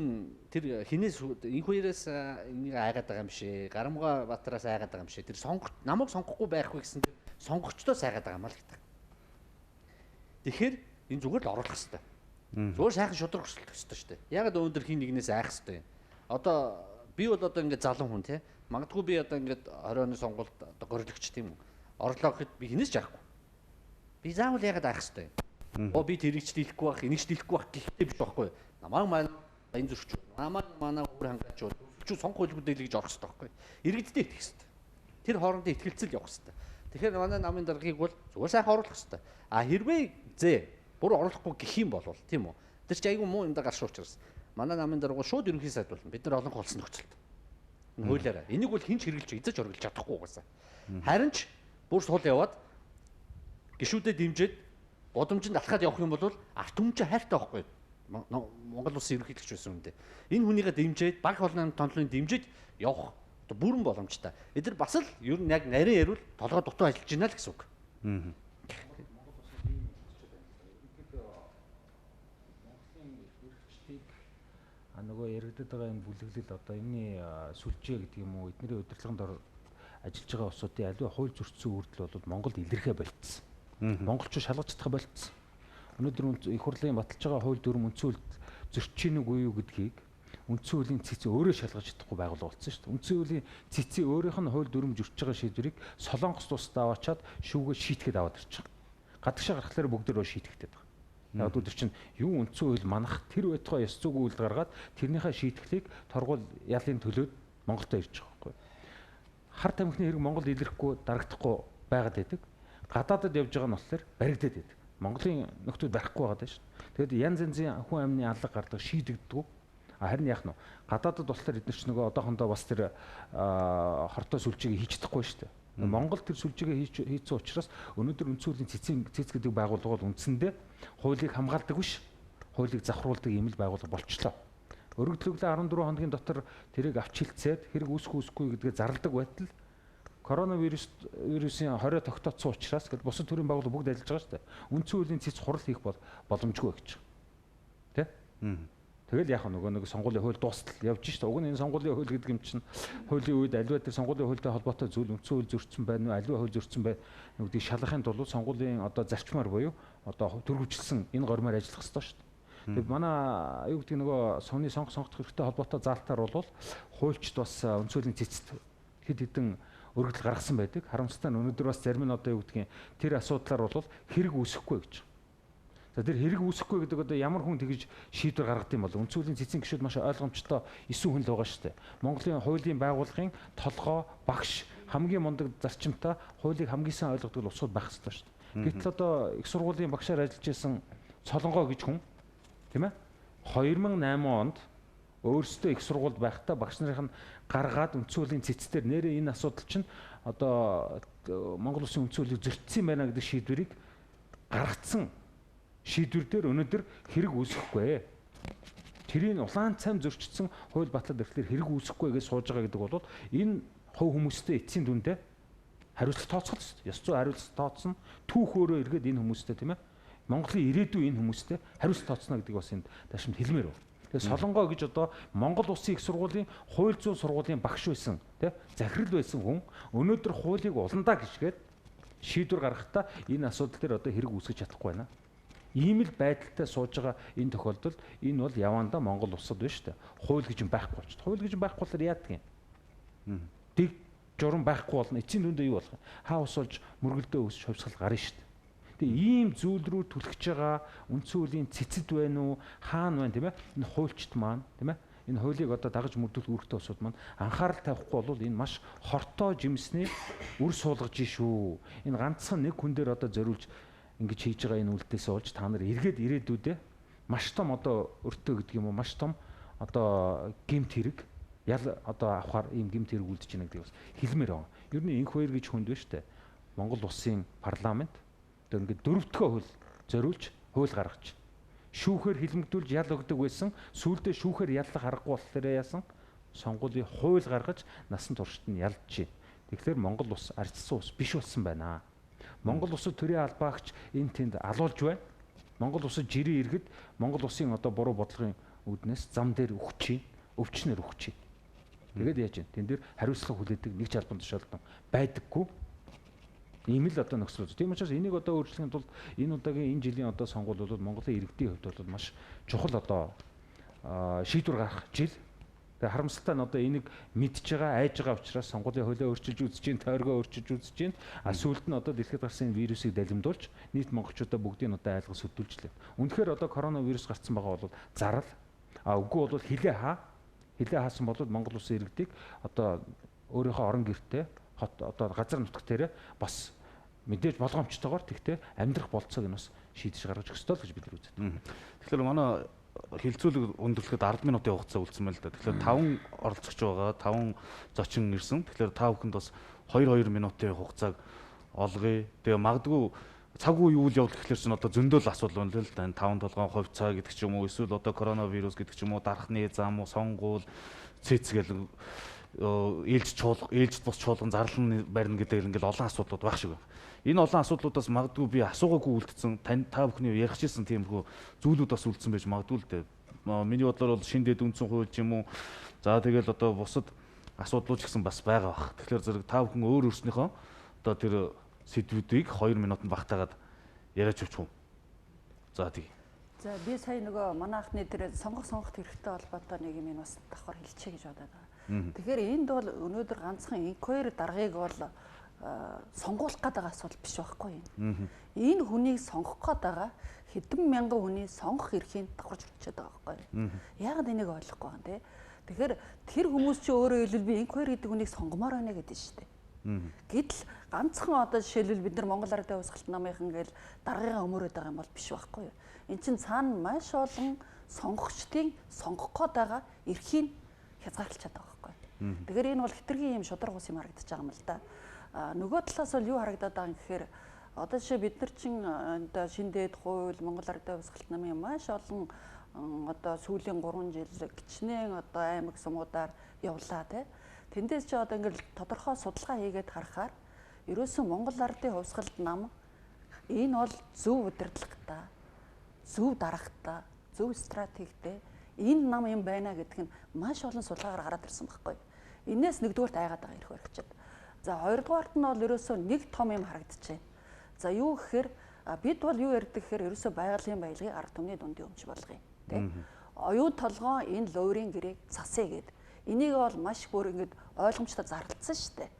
тэр хинээс инх хоёроос энийг айгаад байгаа юм шээ. Гарамгаа Баатараас айгаад байгаа юм шээ. Тэр сонгох намайг сонгохгүй байхгүй гэсэн тэр сонгогчдоос айгаад байгаа юм аа л гэдэг. Тэгэхээр энэ зүгээр л оруулах хэрэгтэй. Зүгээр сайхан шудраг өрсөлдөх хэрэгтэй шүү дээ. Яагаад өнөөдөр хин нэгнээс айх хэрэгтэй юм? Одоо би бол одоо ингээд залуу хүн те. Магадгүй би одоо ингээд 20 оны сонгуульд одоо горилагч тийм үү. Орлоо гэхэд би хинээс ч айхгүй. Би заавал яагаад айх хэрэгтэй юм? Оо би тэрийг ч дийлэхгүй байх, энийг ч дийлэхгүй байх гэхдээ биш байхгүй. Намайг маань энэ зөрч, намайг манай үр хангаач чи сонгох хуйлгүй дийлэх гэж орох хэрэгтэй байхгүй. Иргэддээ итгэх хэрэгтэй. Тэр хоорондын итгэлцэл явах хэрэгтэй. Тэгэхээр манай намын даргаыг бол зүгээр сайхан оруулах хэрэгтэй. А хэрвээ зээ бүр оруулахгүй гэх юм бол тийм үү. Тэр чи айгүй муу юм да гарсан учраас манай намын дарга шууд ерөнхий сайд болно. Бид нар олон холсон нөхцөлд. Энэ хуулиараа. Энийг бол хинч хэрэглэж эзэж оргилж чадахгүй угаасаа. Харин ч бүр сул яваад гişүүдэд дэмжиж годомжинд алхаад явах юм бол арт түмэн хайртай байхгүй. Монгол улсын ерөнхийлөгч байсан үндэ. Энэ хүнийгээ дэмжиж баг холны тонлын дэмжиж явах одоо бүрэн боломжтой. Эдгээр бас л ер нь яг нарийн ярил толгой дутуу ажиллаж байна л гэсэн үг. Монгол улсын ийм хэрэгчүүд байна л да. Ерөнхийдөө Монголын эрхчлийг нөгөө яригдаад байгаа энэ бүлэглэл одоо энэний сүлжээ гэдэг юм уу эднэрийн удирдлаганд ажиллаж байгаа улсуудын аливаа хууль зөрчсөн үйлдэл бол Монголд илэрхээ болцсон. Монголчууд шалгаж чадах болцсон. Өнөөдөр их хурлын баталж байгаа хууль дүрм үндсэн хууль зөрчиж гинүгүй юу гэдгийг үндсэн хуулийн цэц өөрөө шалгаж чадахгүй байгууллага болсон шүү дээ. Үндсэн хуулийн цэцийн өөрийнх нь хууль дүрм зөрчиж байгаа шийдвэрийг Солонгос улсад аваачаад шүүгээ шийтгээд аваад ирчих. Гадагшаа гаргахлаар бүгдээрөө шийтгдээд байгаа. Яг тэр чинь юу үндсэн хууль манах тэр байтугай ёс зүйн үйлдэл гаргаад тэрнийхээ шийтгэлийг торгуул ялын төлөөд Монголд ирж байгаа байхгүй. Хар тамхины хэрэг Монголд илэрхгүй дарагдахгүй байгаад байдаг. Гадаадад явж байгаа нь болохоор баригдаад байдаг. Монголын нөхдүүд барихгүй байгаа даа шүү. Тэгэд янз янзын хүн амны алга гардаг шийдэгддэг. Харин яах нь вэ? Гадаадад болохоор эдгээр ч нөгөө одоохондоо бас тэр хортой сүлжээг хийж чадахгүй шүү дээ. Монгол тэр сүлжээгээ хийцэн учраас өнөөдөр үндсэн хуулийн цэцэн цэц гэдэг байгууллага бол үндсэндээ хуулийг хамгаалдаг биш, хуулийг завхруулдаг юм л байгууллага болчлоо. Өргөдлөглөө 14 хоногийн дотор тэрийг авч хилцээд хэрэг үүсэх үүсэхгүй гэдгээ зарладаг байтал коронавирус вирусын хорио тогтооцсон учраас гэл бусад төрлийн байгууллага бүгд ажиллаж байгаа шүү дээ. Үндсэн хуулийн цэц хурал хийх бол боломжгүй гэж. Тэ? Тэгэл яг нөгөө нэг сонгуулийн хууль дуустал явж шít. Уг нь энэ сонгуулийн хууль гэдэг юм чинь хуулийн үед аливаа тэр сонгуулийн хуультай холбоотой зүйл үндсэн хууль зөрчсөн байна уу, аливаа хууль зөрчсөн байна нүгдийг шалгахын тулд сонгуулийн одоо зарчмаар буюу одоо төрөвчлсөн энэ гормоор ажиллах ёстой шүү дээ. Тэгээд манай юу гэдэг нөгөө сумны сонгох хэрэгтэй холбоотой заалтаар бол хуульчд бас үндсэн хуулийн цэцэд хэд хэдэн өргөдөл гаргасан байдаг. Харамсалтай нь өнөөдөр бас зарим нь одоо юу гэдгийг тэр асуудлаар бол хэрэг үүсэхгүй гэж. За тэр хэрэг үүсэхгүй гэдэг одоо ямар хүн тэгж шийдвэр гаргадаг юм бол үндсэн хуулийн цэцэн гишүүд маш ойлгомжтой 9 хүн л байгаа шүү дээ. Монголын хуулийн байгууллагын толгой, багш, хамгийн мундаг зарчимтай хуулийг хамгийн сайн ойлгодог улсууд байх ёстой шүү дээ. Гэтэл одоо их сургуулийн багшаар ажиллаж исэн Солонгоо гэж хүн тийм ээ 2008 онд өөрсдөө их сургуульд байхдаа багш нарын нь гаргаад үндсэн хуулийн цэцдэр нэрээ энэ асуудал чинь одоо Монгол улсын үндсэн хуулийг зөрчсөн байна гэдэг шийдвэрийг гаргацсан шийдвэр дээр өнөөдөр хэрэг үүсэхгүй. Тэрийг улаан цайм зөрчсөн хууль батлаад ирэхлээр хэрэг үүсэхгүй гэж сууж байгаа гэдэг бол энэ хувь хүмүүстэй эцсийн дүндээ хариуцлага тооцох л шүү дээ. Ёс зүй хариуцлага тооцно. Түүх өөрөө эргээд энэ хүмүүстэй тийм ээ. Монголын ирээдүй энэ хүмүүстэй хариуцлага тооцно гэдэг бас энд дашимд хэлмээр байна. Тэгээ Солонгоо гэж одоо Монгол улсын их сургуулийн хууль зүйн сургуулийн багш байсан тий захирал байсан хүн өнөөдөр хуулийг уландаа гიშгээд шийдвэр гаргахдаа энэ асуудал дээр одоо хэрэг үүсгэж чадахгүй байна. Ийм л байдалтай сууж байгаа энэ тохиолдолд энэ бол явандаа Монгол улсад байна шүү дээ. Хууль гэж юм байхгүй болчиход. Хууль гэж юм байхгүй болохоор яадаг юм? Дэг журам байхгүй болно. Эцсийн дүндээ юу болох юм? Хаа ус болж мөргөлдөө өсч хувьсгал гарна шүү дээ. Тэгээ ийм зүйл рүү түлхэж байгаа үндсэн хуулийн цэцэд байна уу? Хаана байна тийм ээ? Энэ хуульчд маань тийм ээ? Энэ хуулийг одоо дагаж мөрдөх үүрэгтэй улсууд маань анхаарал тавихгүй бол энэ маш хортой жимсний үр суулгаж шүү. Энэ ганцхан нэг хүн дээр одоо зориулж ингэж хийж байгаа энэ үйлдэлээс болж та нар эргээд ирээдүйдээ маш том одоо өртөө гэдэг юм уу маш том одоо гэмт хэрэг ял одоо авахар ийм гэмт хэрэг үлдэж байна гэдгийг бас хэлмээр байна. Ер нь инх хоёр гэж хүнд байна шүү дээ. Монгол улсын парламент одоо ингээд дөрөвдгөө хууль зориулж хууль гаргаж шүүхээр хилмигдүүлж ял өгдөг байсан. Сүүлдээ шүүхээр яллах аргагүй болохоор яасан? Сонгуулийн хууль гаргаж насан туршид нь ялджээ. Тэгэхээр Монгол улс ардчсан улс биш болсон байна. Монгол улсад төрийн албаагч энэ тэнд алуулж байна. Монгол улсад жирийн иргэд Монгол улсын одоо буруу бодлогын үүднээс зам дээр өгч чинь, өвчнөр өгч чинь. Тэгээд яаж вэ? Тэн дээр хариуцлага хүлээдэг нэг ч албан тушаалтан байдаггүй. Ийм л одоо нөхцөл. Тийм учраас энийг одоо өөрчлөхийн тулд энэ удаагийн энэ жилийн одоо сонгуул бол Монголын иргэдийн хувьд бол маш чухал одоо шийдвэр гаргах жил. Тэгээ харамсалтай нь одоо энийг мэдж байгаа, айж байгаа учраас сонгуулийн хуулиа өөрчилж үзэж чинь, тойргоо өөрчилж үзэж чинь, а сүүлд нь одоо дэлхийд гарсан энэ вирусыг далимдуулж нийт монголчуудаа бүгдийг одоо айлгаж сүдүүлжлээ. Үнэхээр одоо коронавирус гарсан байгаа бол зарал, а үгүй бол хилээ хаа. Хилээ хаасан бол Монгол улсын иргэдийг одоо өөрийнхөө орон гэртээ хот одоо газар нутг дээр бас мэдээж болгоомжтойгоор тэгтээ амьдрах болцоог нь бас шийдэж гаргаж өгөх ёстой л гэж бид нар үздэг. Тэгэхээр манай хилцүүлэг өндөрлөхөд 10 минутын хугацаа үлдсэн байна л да. Тэгэхээр 5 оролцогч байгаа, 5 зочин ирсэн. Тэгэхээр та бүхэнд бас 2-2 минутын хугацааг олгоё. Тэгээ магадгүй цаг үе үйл явдал гэхлээр чинь одоо зөндөл асуудал байна л да. Энэ 5 толгойн хувьцаа гэдэг ч юм уу, эсвэл одоо коронавирус гэдэг ч юм уу, дархны зам уу, сонгуул, цэц гэл ээлж чуулга, ээлж бус чуулган зарлан барина гэдэг ингээл олон асуудлууд байх шиг байна. Энэ олон асуудлуудаас магадгүй би асуугаагүй үлдсэн, та бүхний ярих чийсэн тиймэрхүү зүйлүүд бас үлдсэн байж магадгүй л дээ. Миний бодлоор бол шин дэд үндсэн хууль ч юм уу, за тэгэл одоо бусад асуудлууд ч гэсэн бас байгаа бах. Тэгэхээр зэрэг та бүхэн өөр өөрснийхөө одоо тэр сэдвүүдийг 2 минутанд багтаагаад яриач өгчих юм. За тий. За би сая нөгөө манай анхны тэр сонгох хэрэгтэй холбоотой нэг юм энэ бас давхар хэлчихье гэж бодоод байгаа. Тэгэхээр энд бол өнөөдөр ганцхан инквайри даргаыг бол сонгуулах гээд байгаа асуудал биш байхгүй юм. Энэ хүнийг сонгох гээд байгаа хэдэн мянган хүний сонгох эрхийг давхарч өрчөөд байгаа байхгүй юу? Яагаад энийг ойлгохгүй байгаа юм те? Тэгэхээр тэр хүмүүс чи өөрөө хэлбэл би инквайри гэдэг хүнийг сонгомоор байна гэдэг нь шүү дээ. Гэтэл ганцхан одоо жишээлбэл бид нар Монгол Ардын Хувьсгалт намынхан гээл даргыгаа өмөрөөд байгаа юм бол биш байхгүй юу? Эн чин цаана маш олон сонгогчдын сонгох гээд байгаа эрхийг хязгаарлалчаад байгаа байхгүй юу? Тэгэхээр энэ бол хэтэрхий юм шударга ус юм харагдаж байгаа юм л да. Нөгөө талаас бол юу харагдаад байгаа юм гэхээр одоо жишээ бид нар чин одоо шин дээд хууль, Монгол Ардын Хувьсгалт намын маш олон одоо сүүлийн 3 жил гिचнэн одоо аймаг сумуудаар явлаа тий. Тэндээс чи одоо ингээл тодорхой судалгаа хийгээд харахаар ерөөсөн Монгол Ардын Хувьсгалт нам энэ бол зөв удирдлагатай, зөв даргатай, зөв стратегтэй энэ нам юм байна гэдг нь маш олон судалгаагаар гараад ирсэн байхгүй. Энээс нэгдүгээрт айгаад байгаа эрх баригчид. За хоёрдугаарт нь бол ерөөсөө нэг том юм харагдчихэв. За юу гэхээр бид бол юу ярьдаг гэхээр ерөөсөө байгалийн баялагийг ард түмний дундын өмч болгоё тий. Оюун толгоон энэ луурийн гэрээг засъя гэд. Энийг бол маш бүр ингэж ойлгомжтой зарлцсан шүү дээ.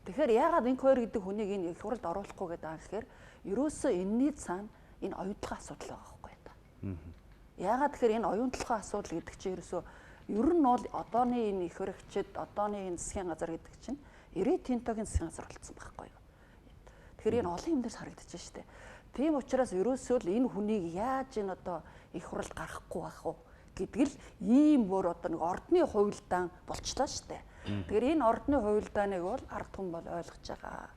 Тэгэхээр яагаад инквайри гэдэг хүнийг энэ их хуралд оруулахгүй гэдэг байгаа гэхээр ерөөсөө энэний цаана энэ оюун толгой асуудал байгаа байхгүй юу? Яагаад тэгэхээр энэ оюун толгой асуудал гэдэг чинь ерөөсөө ер нь бол одооны энэ их хэрэгчид, одооны энэ засгийн газар гэдэг чинь 90 тентогийн засгийн газар болцсон байхгүй юу? Тэгэхээр энэ олон юм дээр харагдаж шүү дээ. Тийм учраас ерөөсөө л энэ хүнийг яаж энэ одоо их хуралд гаргахгүй байх вэ гэдэг л ийм бүр одоо нэг ордны хувилдаан болчлоо шүү дээ. Тэгэхээр энэ ордны хувилдааныг бол ард түмэн бол ойлгож байгаа.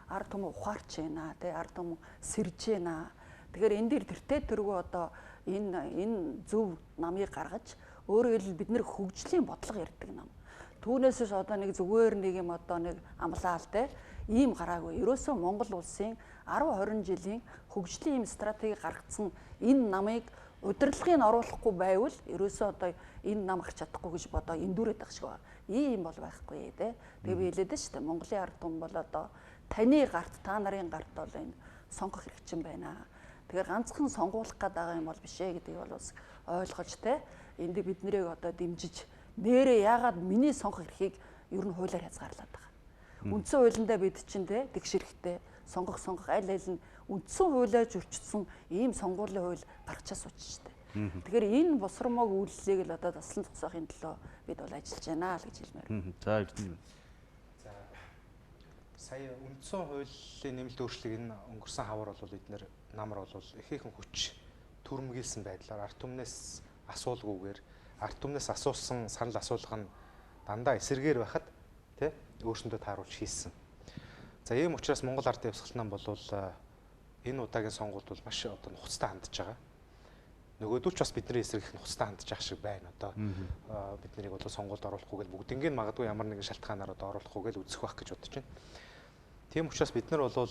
Ард түмэн ухаарч байна, тий, ард түмэн сэрж байна. Тэгэхээр энэ дээр тэртээ тэргүй одоо энэ зөв намыг гаргаж өөрөөр хэлбэл бид нэр хөгжлийн бодлого ярьдаг нам. Түүнээс биш одоо нэг зүгээр нэг юм одоо нэг амлаал те ийм гараагүй. Ерөөсөө Монгол улсын 10 20 жилийн хөгжлийн ийм стратеги гаргацсан энэ намыг удирдлагыг оруулахгүй байвал ерөөсөө одоо энэ нам гарч чадахгүй гэж бодоо эндүүрээд байх шиг байна. Ийм бол байхгүй те. Тэгээ би хэлээд шүү дээ. Монголын ард түмэн бол одоо таны гарт, та нарын гарт бол энэ сонгох хэрэгчин байна. Тэгэхээр ганцхан сонгуулах гээд байгаа юм бол биш ээ гэдгийг бол бас ойлгож те. Энд бид нэрийг одоо дэмжиж нэрээ яагаад миний сонгох эрхийг ер нь хуулиар хязгаарлаад байгаа. Үндсэн хуулиндаа бид чинь те тэгш эрхтэй сонгох аль аль нь үндсэн хуулиар зөрчилсөн ийм сонгуулийн хууль гаргачаа сууч штэ. Тэгэхээр энэ босромог үйлдэлийг л одоо таслан зогсоохын төлөө бид бол ажиллаж байна л гэж хэлмээр. За Эрдэнэ. За сая үндсэн хуулийн нэмэлт өөрчлөлийг энэ өнгөрсөн хавар бол эднэр намар бол ихээхэн хүч төрмгийлсэн байдлаар ард түмнээс асуулгүйгээр ард түмнээс асуусан санал асуулга нь дандаа эсэргээр байхад тий өөрсөндөө тааруулж хийсэн. За ийм учраас Монгол Ардын Хувьсгалт нам бол энэ удаагийн сонгуульд бол маш одоо нухацтай хандж байгаа. Нөгөөдөл ч бас бидний эсрэг их нухацтай хандж байгаа шиг байна. Одоо бид нарыг бол сонгуульд оруулахгүй гэл бүгднийг магадгүй ямар нэгэн шалтгаанаар одоо оруулахгүй гэл үзэх байх гэж бодож байна. Тийм учраас бид нар бол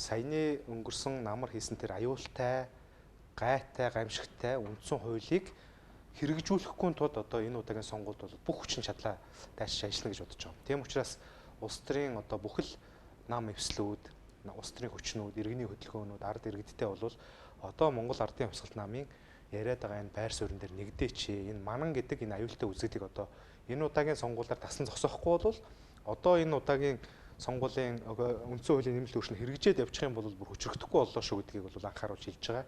Саяны өнгөрсөн намар хийсэн тэр аюултай, гайтай, гамшигтай үндсэн хуулийг хэрэгжүүлэхгүй тулд одоо энэ удаагийн сонгуульд бол бүх хүчин чадлаа дайшиж ажиллана гэж бодож байгаа. Тийм учраас улс төрийн одоо бүхэл нам эвслүүд, улс төрийн хүчнүүд, иргэний хөдөлгөөнүүд, ард иргэдтэй бол одоо Монгол Ардын хувьсгалт намын яриад байгаа энэ байр суурин дээр нэгдээч. Энэ манан гэдэг энэ аюултай үзэгдлийг одоо энэ удаагийн сонгуулиар тасан зогсоохгүй бол одоо энэ удаагийн сонгуулийн үндсэн хуулийн нэмэлт өөрчлөлт хэрэгжээд явчих юм бол бүр хүчрэгдэхгүй боллоо шүү гэдгийг бол анхааруулж хэлж байгаа.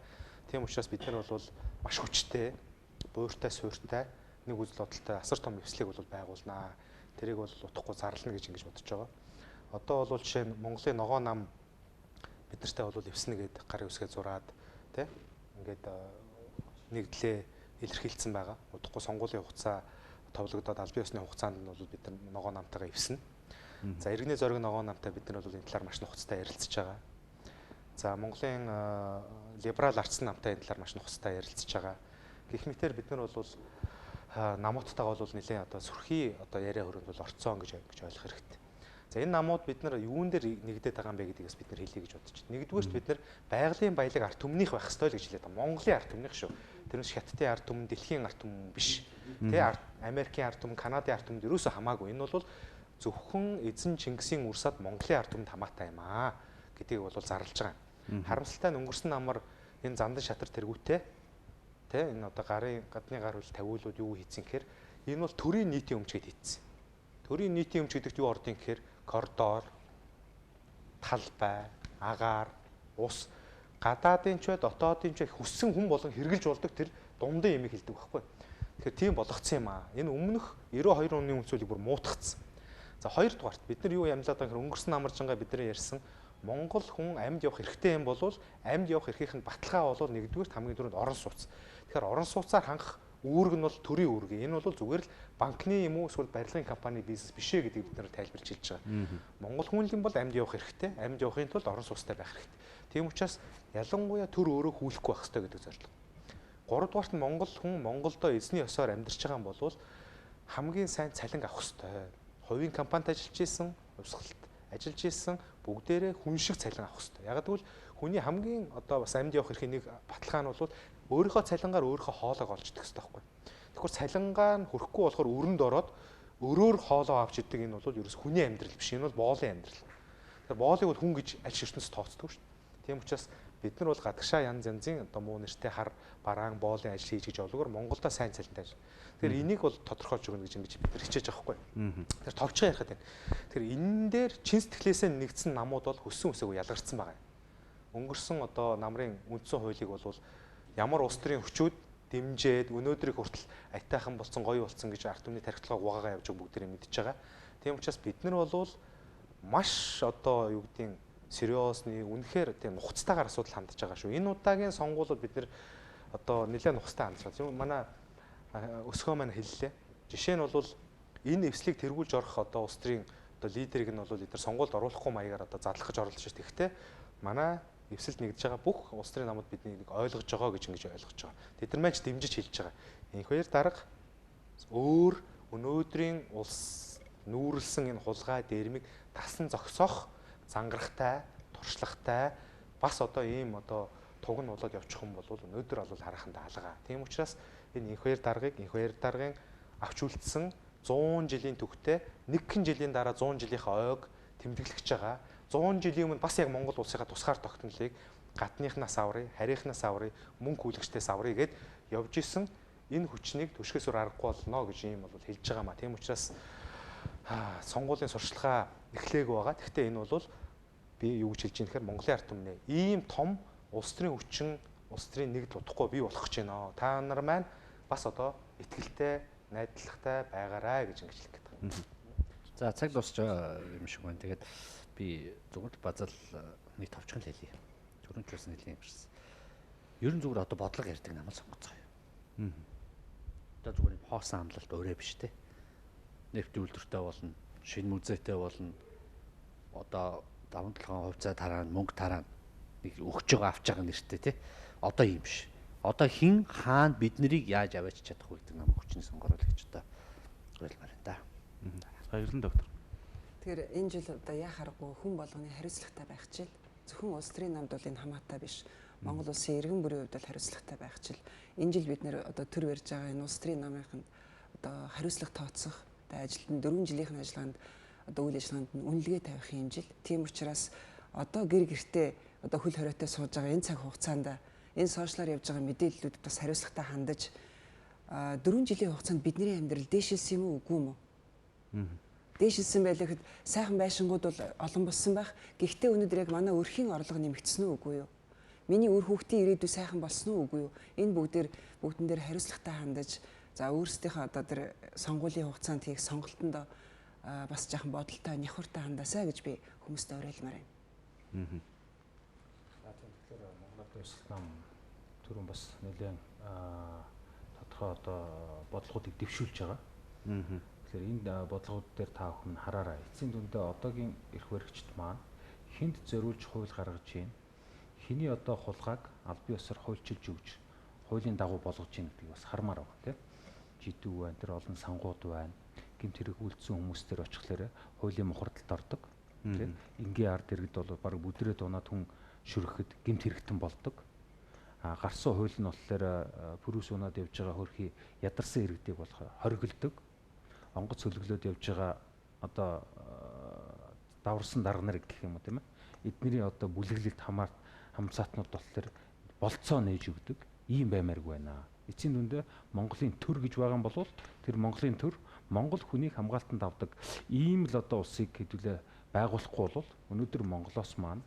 Тийм учраас бид нар бол маш хүчтэй, бууртай, суурьтай нэг үзэл бодолтой асар том эвслийг бол байгуулнаа. Тэрийг бол утгагүй зарлана гэж ингэж бодож байгаа. Одоо бол жишээ нь Монголын ногоо нам бид нартай бол эвснэ гээд гарын үсгээ зураад тий ингээд нэгдлээ илэрхийлсэн байгаа. Удахгүй сонгуулийн хугацаа товлогдоод албан ёсны хугацаанд нь бол бид нар ногоо намтайгаа эвснэ. За иргэний зориг ногоо намтай бид нар бол энэ талаар маш нухацтай ярилцж байгаа. За Монголын либерал ардсан намтай энэ талаар маш нухацтай ярилцж байгаа. Гэх мэтээр бид нар бол намуудтайгаа бол нэлээд одоо сүрхий одоо яриа хөрөнд бол орцсон гэж ойлгох хэрэгтэй. За энэ намууд бид нар юун дээр нэгдээд байгаа юм бэ гэдгээс бид нар хэлье гэж бодож байна. Нэгдүгээрт бид нар байгалийн баялаг ард түмнийх байх ёстой л гэж хэлээд байгаа. Монголын ард түмнийх шүү. Тэрнээс Хятадын ард түмэн, дэлхийн ард түмэн биш. Тэ Америкийн ард түмэн, Канадын ард түмэнд ерөөсөө хамаагүй. Энэ бол зөвхөн эзэн Чингисийн үрсад Монголын ард түмэнд хамаатай юм аа гэдгийг бол зарлж байгаа юм. Харамсалтай нь өнгөрсөн намар энэ зандан шатар тэргүүтээ тэ энэ одоо гарын гадны гар үл тавиулууд юу хийцэн гэхээр энэ бол төрийн нийтийн өмч гэд хийцэн. Төрийн нийтийн өмч гэдэгт юу ордын гэхээр коридор, талбай, агаар, ус гадаадын ч бай, дотоодын ч бай хүссэн хүн болон хэрглэж болдог тэр дундын имийг хэлдэг байхгүй. Тэгэхээр тийм болгоцсон юм аа. Энэ өмнөх 92 оны үндсүүлийг бүр муутгацсан. За хоёрдугаарт бид нар юу ямлаад байгаа гэхээр өнгөрсөн намаржингаа бидний ярьсан Монгол хүн амьд явах эрхтэй юм бол амьд явах эрхийнх нь баталгаа бол нэгдүгээрт хамгийн түрүүнд орон сууц. Тэгэхээр орон сууцаар хангах үүрэг нь бол төрийн үүрэг. Энэ бол зүгээр л банкны юм уу эсвэл барилгын компани бизнес биш ээ гэдгийг бид нар тайлбарлаж хэлж байгаа. Монгол хүн л юм бол амьд явах эрхтэй. Амьд явахын тулд орон сууцтай байх хэрэгтэй. Тийм учраас ялангуяа төр өөрөө хүлэхгүй байх хэрэгтэй гэдэг зорилго. Гуравдугаарт нь Монгол хүн Монголдо эзний ёсоор амьдарч байгаа юм бол хамгийн сайн цалинг авах хэрэгтэй. Хувийн компанид ажиллаж исэн, хувьсгалт ажиллаж исэн бүгдээрээ хүн шиг цалин авах хэрэгтэй. Яг гэвэл хүний хамгийн одоо бас амьд явах эрхийн нэг баталгаа нь бол өөрийнхөө цалингаар өөрийнхөө хоолойг олж идэх хэрэгтэй байхгүй. Тэгэхээр цалингаа нь хүрэхгүй болохоор өрөнд ороод өөрөөр хоолоо авч идэг энэ бол ерөөс хүний амьдрал биш. Энэ бол боолын амьдрал. Тэгэхээр боолыг бол хүн гэж аль ертөнцид тооцдог шүү дээ. Тийм учраас бид нар бол гадагшаа янз янзын одоо муу нэртэй хар бараан боолын ажил хийж гэж олгоор Монголдо сайн цалинтай ажил. Тэгэхээр энийг бол тодорхойлж өгнө гэж ингэж бид нар хичээж байгаа байхгүй. Тэгэхээр товчхон ярихад байна. Тэгэхээр энэ дээр чин сэтгэлээсээ нэгдсэн намууд бол хүссэн үсээгүй ялгарсан байгаа юм. Өнгөрсөн одоо намрын үндсэн хуулийг бол ямар улс төрийн хүчүүд дэмжээд өнөөдрийг хүртэл айтайхан болсон гоё болсон гэж ард түмний тархитлагыг угаагаа явж байгаа бүгдээрээ мэдж байгаа. Тийм учраас бид нар бол маш одоо юу гэдгийг сериосны үнэхээр тийм нухацтайгаар асуудал хандж байгаа шүү. Энэ удаагийн сонгуулиуд бид нар одоо нэлээд нухацтай хандж байгаа. Манай өсгөө маань хэллээ. Жишээ нь бол энэ эвслийг тэргүүлж орох одоо улс төрийн одоо лидерийг нь бол эдгээр сонгуульд оруулахгүй маягаар одоо задлах гэж оролдож шүү. Тэгэхдээ манай эвсэлд нэгдэж байгаа бүх улс төрийн намууд бидний нэг ойлгож байгаа гэж ингэж ойлгож байгаа. Тэд нар маань ч дэмжиж хэлж байгаа. Инх хоёр дарга өөр өнөөдрийн улс нүүрлсэн энэ хулгай дээрмийг тасан зогсоох зангарахтай, туршлагатай бас одоо ийм одоо туг нь болоод явчих юм бол өнөөдөр бол хараханд алгаа. Тийм учраас энэ инх хоёр даргыг инх хоёр даргын авч үлдсэн 100 жилийн төгтөө нэгэн жилийн дараа 100 жилийнхээ ойг тэмдэглэж байгаа. 100 жилийн өмнө бас яг Монгол улсынхаа тусгаар тогтнолыг гадныхнаас аврыг, харийнхнаас аврыг, мөнгө хүлэгчдээс аврыг гэд явж исэн энэ хүчнийг түшгээс өөр аргагүй болно гэж ийм бол хэлж байгаа маа. Тийм учраас сонгуулийн сурчлагаа эхлээгүй байгаа. Гэхдээ энэ бол би юу гэж хэлж ийм гэхээр Монголын ард түмнээ ийм том улс төрийн хүчин, улс төрийн нэгдэл удахгүй бий болох гэж байна. Та нар маань бас одоо итгэлтэй, найдвартай байгаарай гэж ингэж хэлэх гээд байна. За цаг дуусч байгаа юм шиг байна. Тэгээд би зүгээр л базал нэг товчхон л хэлье. Түрүүн ч бас нэлийн юмшсан. Ер нь зүгээр одоо бодлого ярьдаг намал сонгоцгоё. Одоо зүгээр юм хоосон амлалт өөрөө биш те. Нефть үйлдвэртэй болно, шинэ музейтэй болно. Одоо даван толгойн хувьцаа тараана, мөнгө тараана. Нэг өгч байгаа авч байгаа нэртэй те. Одоо ийм биш. Одоо хин хаана бид нарыг яаж аваач чадах вэ гэдэг нам хүчний сонгорол гэж одоо уриалмаар байна да. Баярлалаа доктор. Тэгэхээр энэ жил одоо яа харахгүй хүн болгоны хариуцлагатай байх чил. Зөвхөн улс төрийн намд бол энэ хамаатай биш. Монгол улсын иргэн бүрийн хувьд бол хариуцлагатай байх чил. Энэ жил бид нэр одоо төр барьж байгаа энэ улс төрийн намынханд одоо хариуцлага тооцох, одоо ажилд нь 4 жилийнх нь ажиллагаанд одоо үйл ажиллагаанд нь үнэлгээ тавих юм жил. Тийм учраас одоо гэр гертээ одоо хөл хориотой сууж байгаа энэ цаг хугацаанд энэ сошиалар явж байгаа мэдээллүүдэд бас хариуцлагатай хандаж 4 жилийн хугацаанд бидний амьдрал дээшилсэн юм уу үгүй юм уу? Дээшилсэн байлаа гэхэд сайхан байшингууд бол олон болсон байх. Гэхдээ өнөөдөр яг манай өрхийн орлого нэмэгдсэн үү үгүй юу? Миний үр хүүхдийн ирээдүй сайхан болсон уу үгүй юу? Энэ бүгдээр бүгдэн дээр хариуцлагатай хандаж за өөрсдийнхөө одоо тэр сонгуулийн хугацаанд хийх сонголтонд бас жаахан бодолтой, нягхуртай хандаасай гэж би хүмүүст уриалмаар байна. За тэгэхээр Монгол Ардын хувьсгалт нам түрүүн бас нэлээд тодорхой одоо бодлогоодыг дэвшүүлж байгаа. Тэгэхээр энэ бодлогууд дээр та бүхэн хараарай. Эцсийн дүндээ одоогийн эрх баригчид маань хүнд зориулж хууль гаргаж байна. Хэний одоо хулгайг албан ёсоор хуульчилж өгч хуулийн дагуу болгож байна гэдгийг бас хармаар байгаа тийм. Жидүү байна, тэр олон сангууд байна. Гэмт хэрэг үлдсэн хүмүүс төр очихлоорой хуулийн мухардалд ордог. Тийм. Энгийн ард иргэд бол баг бүдрээд унаад хүн шүрэхэд гэмт хэрэгтэн болдог. А гарсан хууль нь болохоор пүрүс унаад явж байгаа хөрхий ядарсан иргэдийг болох хориглодог. Онгоц хөлөглөөд явж байгаа одоо даварсан дарга нар гэх юм уу тийм ээ. Эднэрийн одоо бүлэглэлт хамаарт хамсаатнууд болохоор болцоо нээж өгдөг ийм баймааргүй байна. Эцсийн дүндээ Монголын төр гэж байгаа юм бол тэр Монголын төр Монгол хүнийг хамгаалтанд авдаг ийм л одоо улсыг хэдүүлээ байгуулахгүй бол өнөөдөр Монголоос маань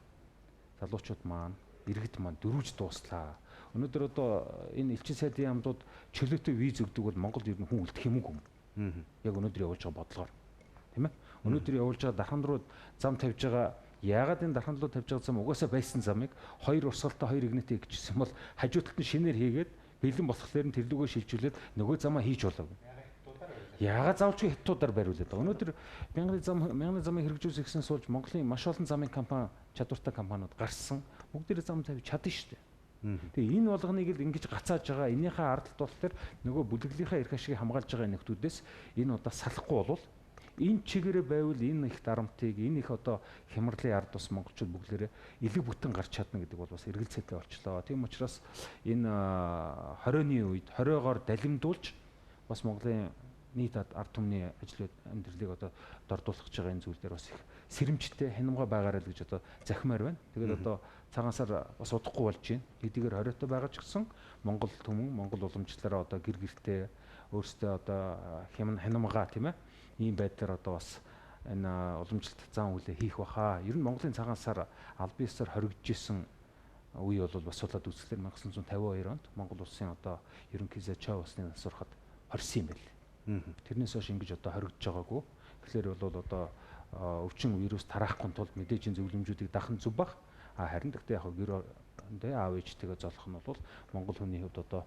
залуучууд маань иргэд маань дөрвж дууслаа. Өнөөдөр одоо энэ элчин сайдын яамдууд чөлөөтэй виз өгдөг бол Монголд ер нь хүн үлдэх юм уу? Яг өнөөдөр явуулж байгаа бодлогоор тийм ээ. Өнөөдөр явуулж байгаа дархан руу зам тавьж байгаа. Яагаад энэ дархан руу тавьж байгаа зам угаасаа байсан замыг хоёр урсгалтай хоёр игнэтэй гэжсэн бол хажуу талд нь шинээр хийгээд бэлэн болохоор нь тэр лүгөө шилжүүлээд нөгөө замаа хийж болов. Яагаад заавчгүй хятадуудаар бариулаад байгаа. Өнөөдөр мянганы замыг хэрэгжүүлсэн гэсэн суулж Монголын маш олон замын компани, чадвартай компаниуд гарсан. Бүгдээрээ зам тавьж чадна шүү дээ. Тэгээ энэ болгоныг л ингэж гацааж байгаа. Энийхээ ард талд болохоор нөгөө бүлэглийнхаа эрх ашигыг хамгаалж байгаа нөхдүүдээс энэ удаа салахгүй болвол энэ чигээрээ байвал энэ их дарамтыг, энэ их одоо хямралын ард бас монголчууд бүглээрээ элэг бүтэн гарч чадна гэдэг бол бас эргэлзээтэй болчлоо. Тийм учраас энэ 20-ны үед 20-гоор далимдуулж бас Монголын нийт ард түмний ажил амьдралыг одоо дордуулах гэж байгаа энэ зүйл дээр бас их сэрэмжтэй хянамга байгаарай л гэж одоо захимаар байна. Тэгээд одоо цагаан сар бас удахгүй болж байна. Хэдийгээр 20-той байгаа ч гэсэн Монгол түмэн, Монгол уламжлалаараа одоо гэр гертээ өөрсдөө одоо хянамга тийм ээ ийм байдлаар одоо бас энэ уламжлалт зан үйлээ хийх баха. Ер нь Монголын цагаан сар албан ёсоор хоригдож исэн үе бол бас суулаад үзлээр 1952 онд Монгол улсын одоо ерөнхий сайд Чой усны нас урахад хорьсон юм байл. Тэрнээс хойш ингэж одоо хоригдож байгаагүй. Тэгэхээр бол одоо өвчин вирус тараахгүй тулд мэдээж энэ зөвлөмжүүдийг дахин зүв бах. А харин гэхдээ яг гэр орондоо аав ээжтэйгээ золох нь бол Монгол хүний хувьд одоо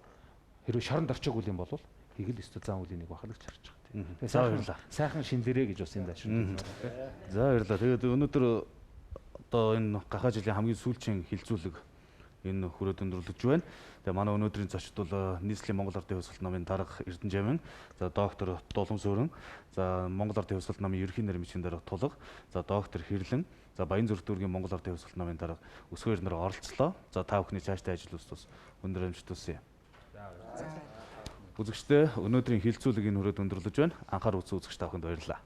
хэрвээ шоронд орчоогүй юм бол хийгэл өстө зан үйлийн нэг бахал гэж харж байгаа. Тэгээ баярлалаа. Сайхан шинэлэрэ гэж бас энэ дашин. За баярлалаа. Тэгээд өнөөдөр одоо энэ гахаа жилийн хамгийн сүүлчийн хилцүүлэг энэ хүрээд өндөрлөж байна. Тэгээ манай өнөөдрийн зочид бол нийслэлийн Монгол Ардын хувьсгалт намын дарга Эрдэнэжавин, за доктор Дулам Сүрэн, за Монгол Ардын хувьсгалт намын ерөнхий нэр бичгийн дарга Тулга, за доктор Хэрлэн, за Баян-Зүрх дүүргийн Монгол Ардын хувьсгалт намын дарга Өсгөө Эрдэнэ оролцлоо. За та бүхний цаашдаа ажил үйлс өндөр амжилт хүсье. Үзэгчдээ өнөөдрийн хилцүүлэг энэ хүрээд өндөрлөж байна. Анхаар үзсэн үзэгч та бүхэнд баярлалаа.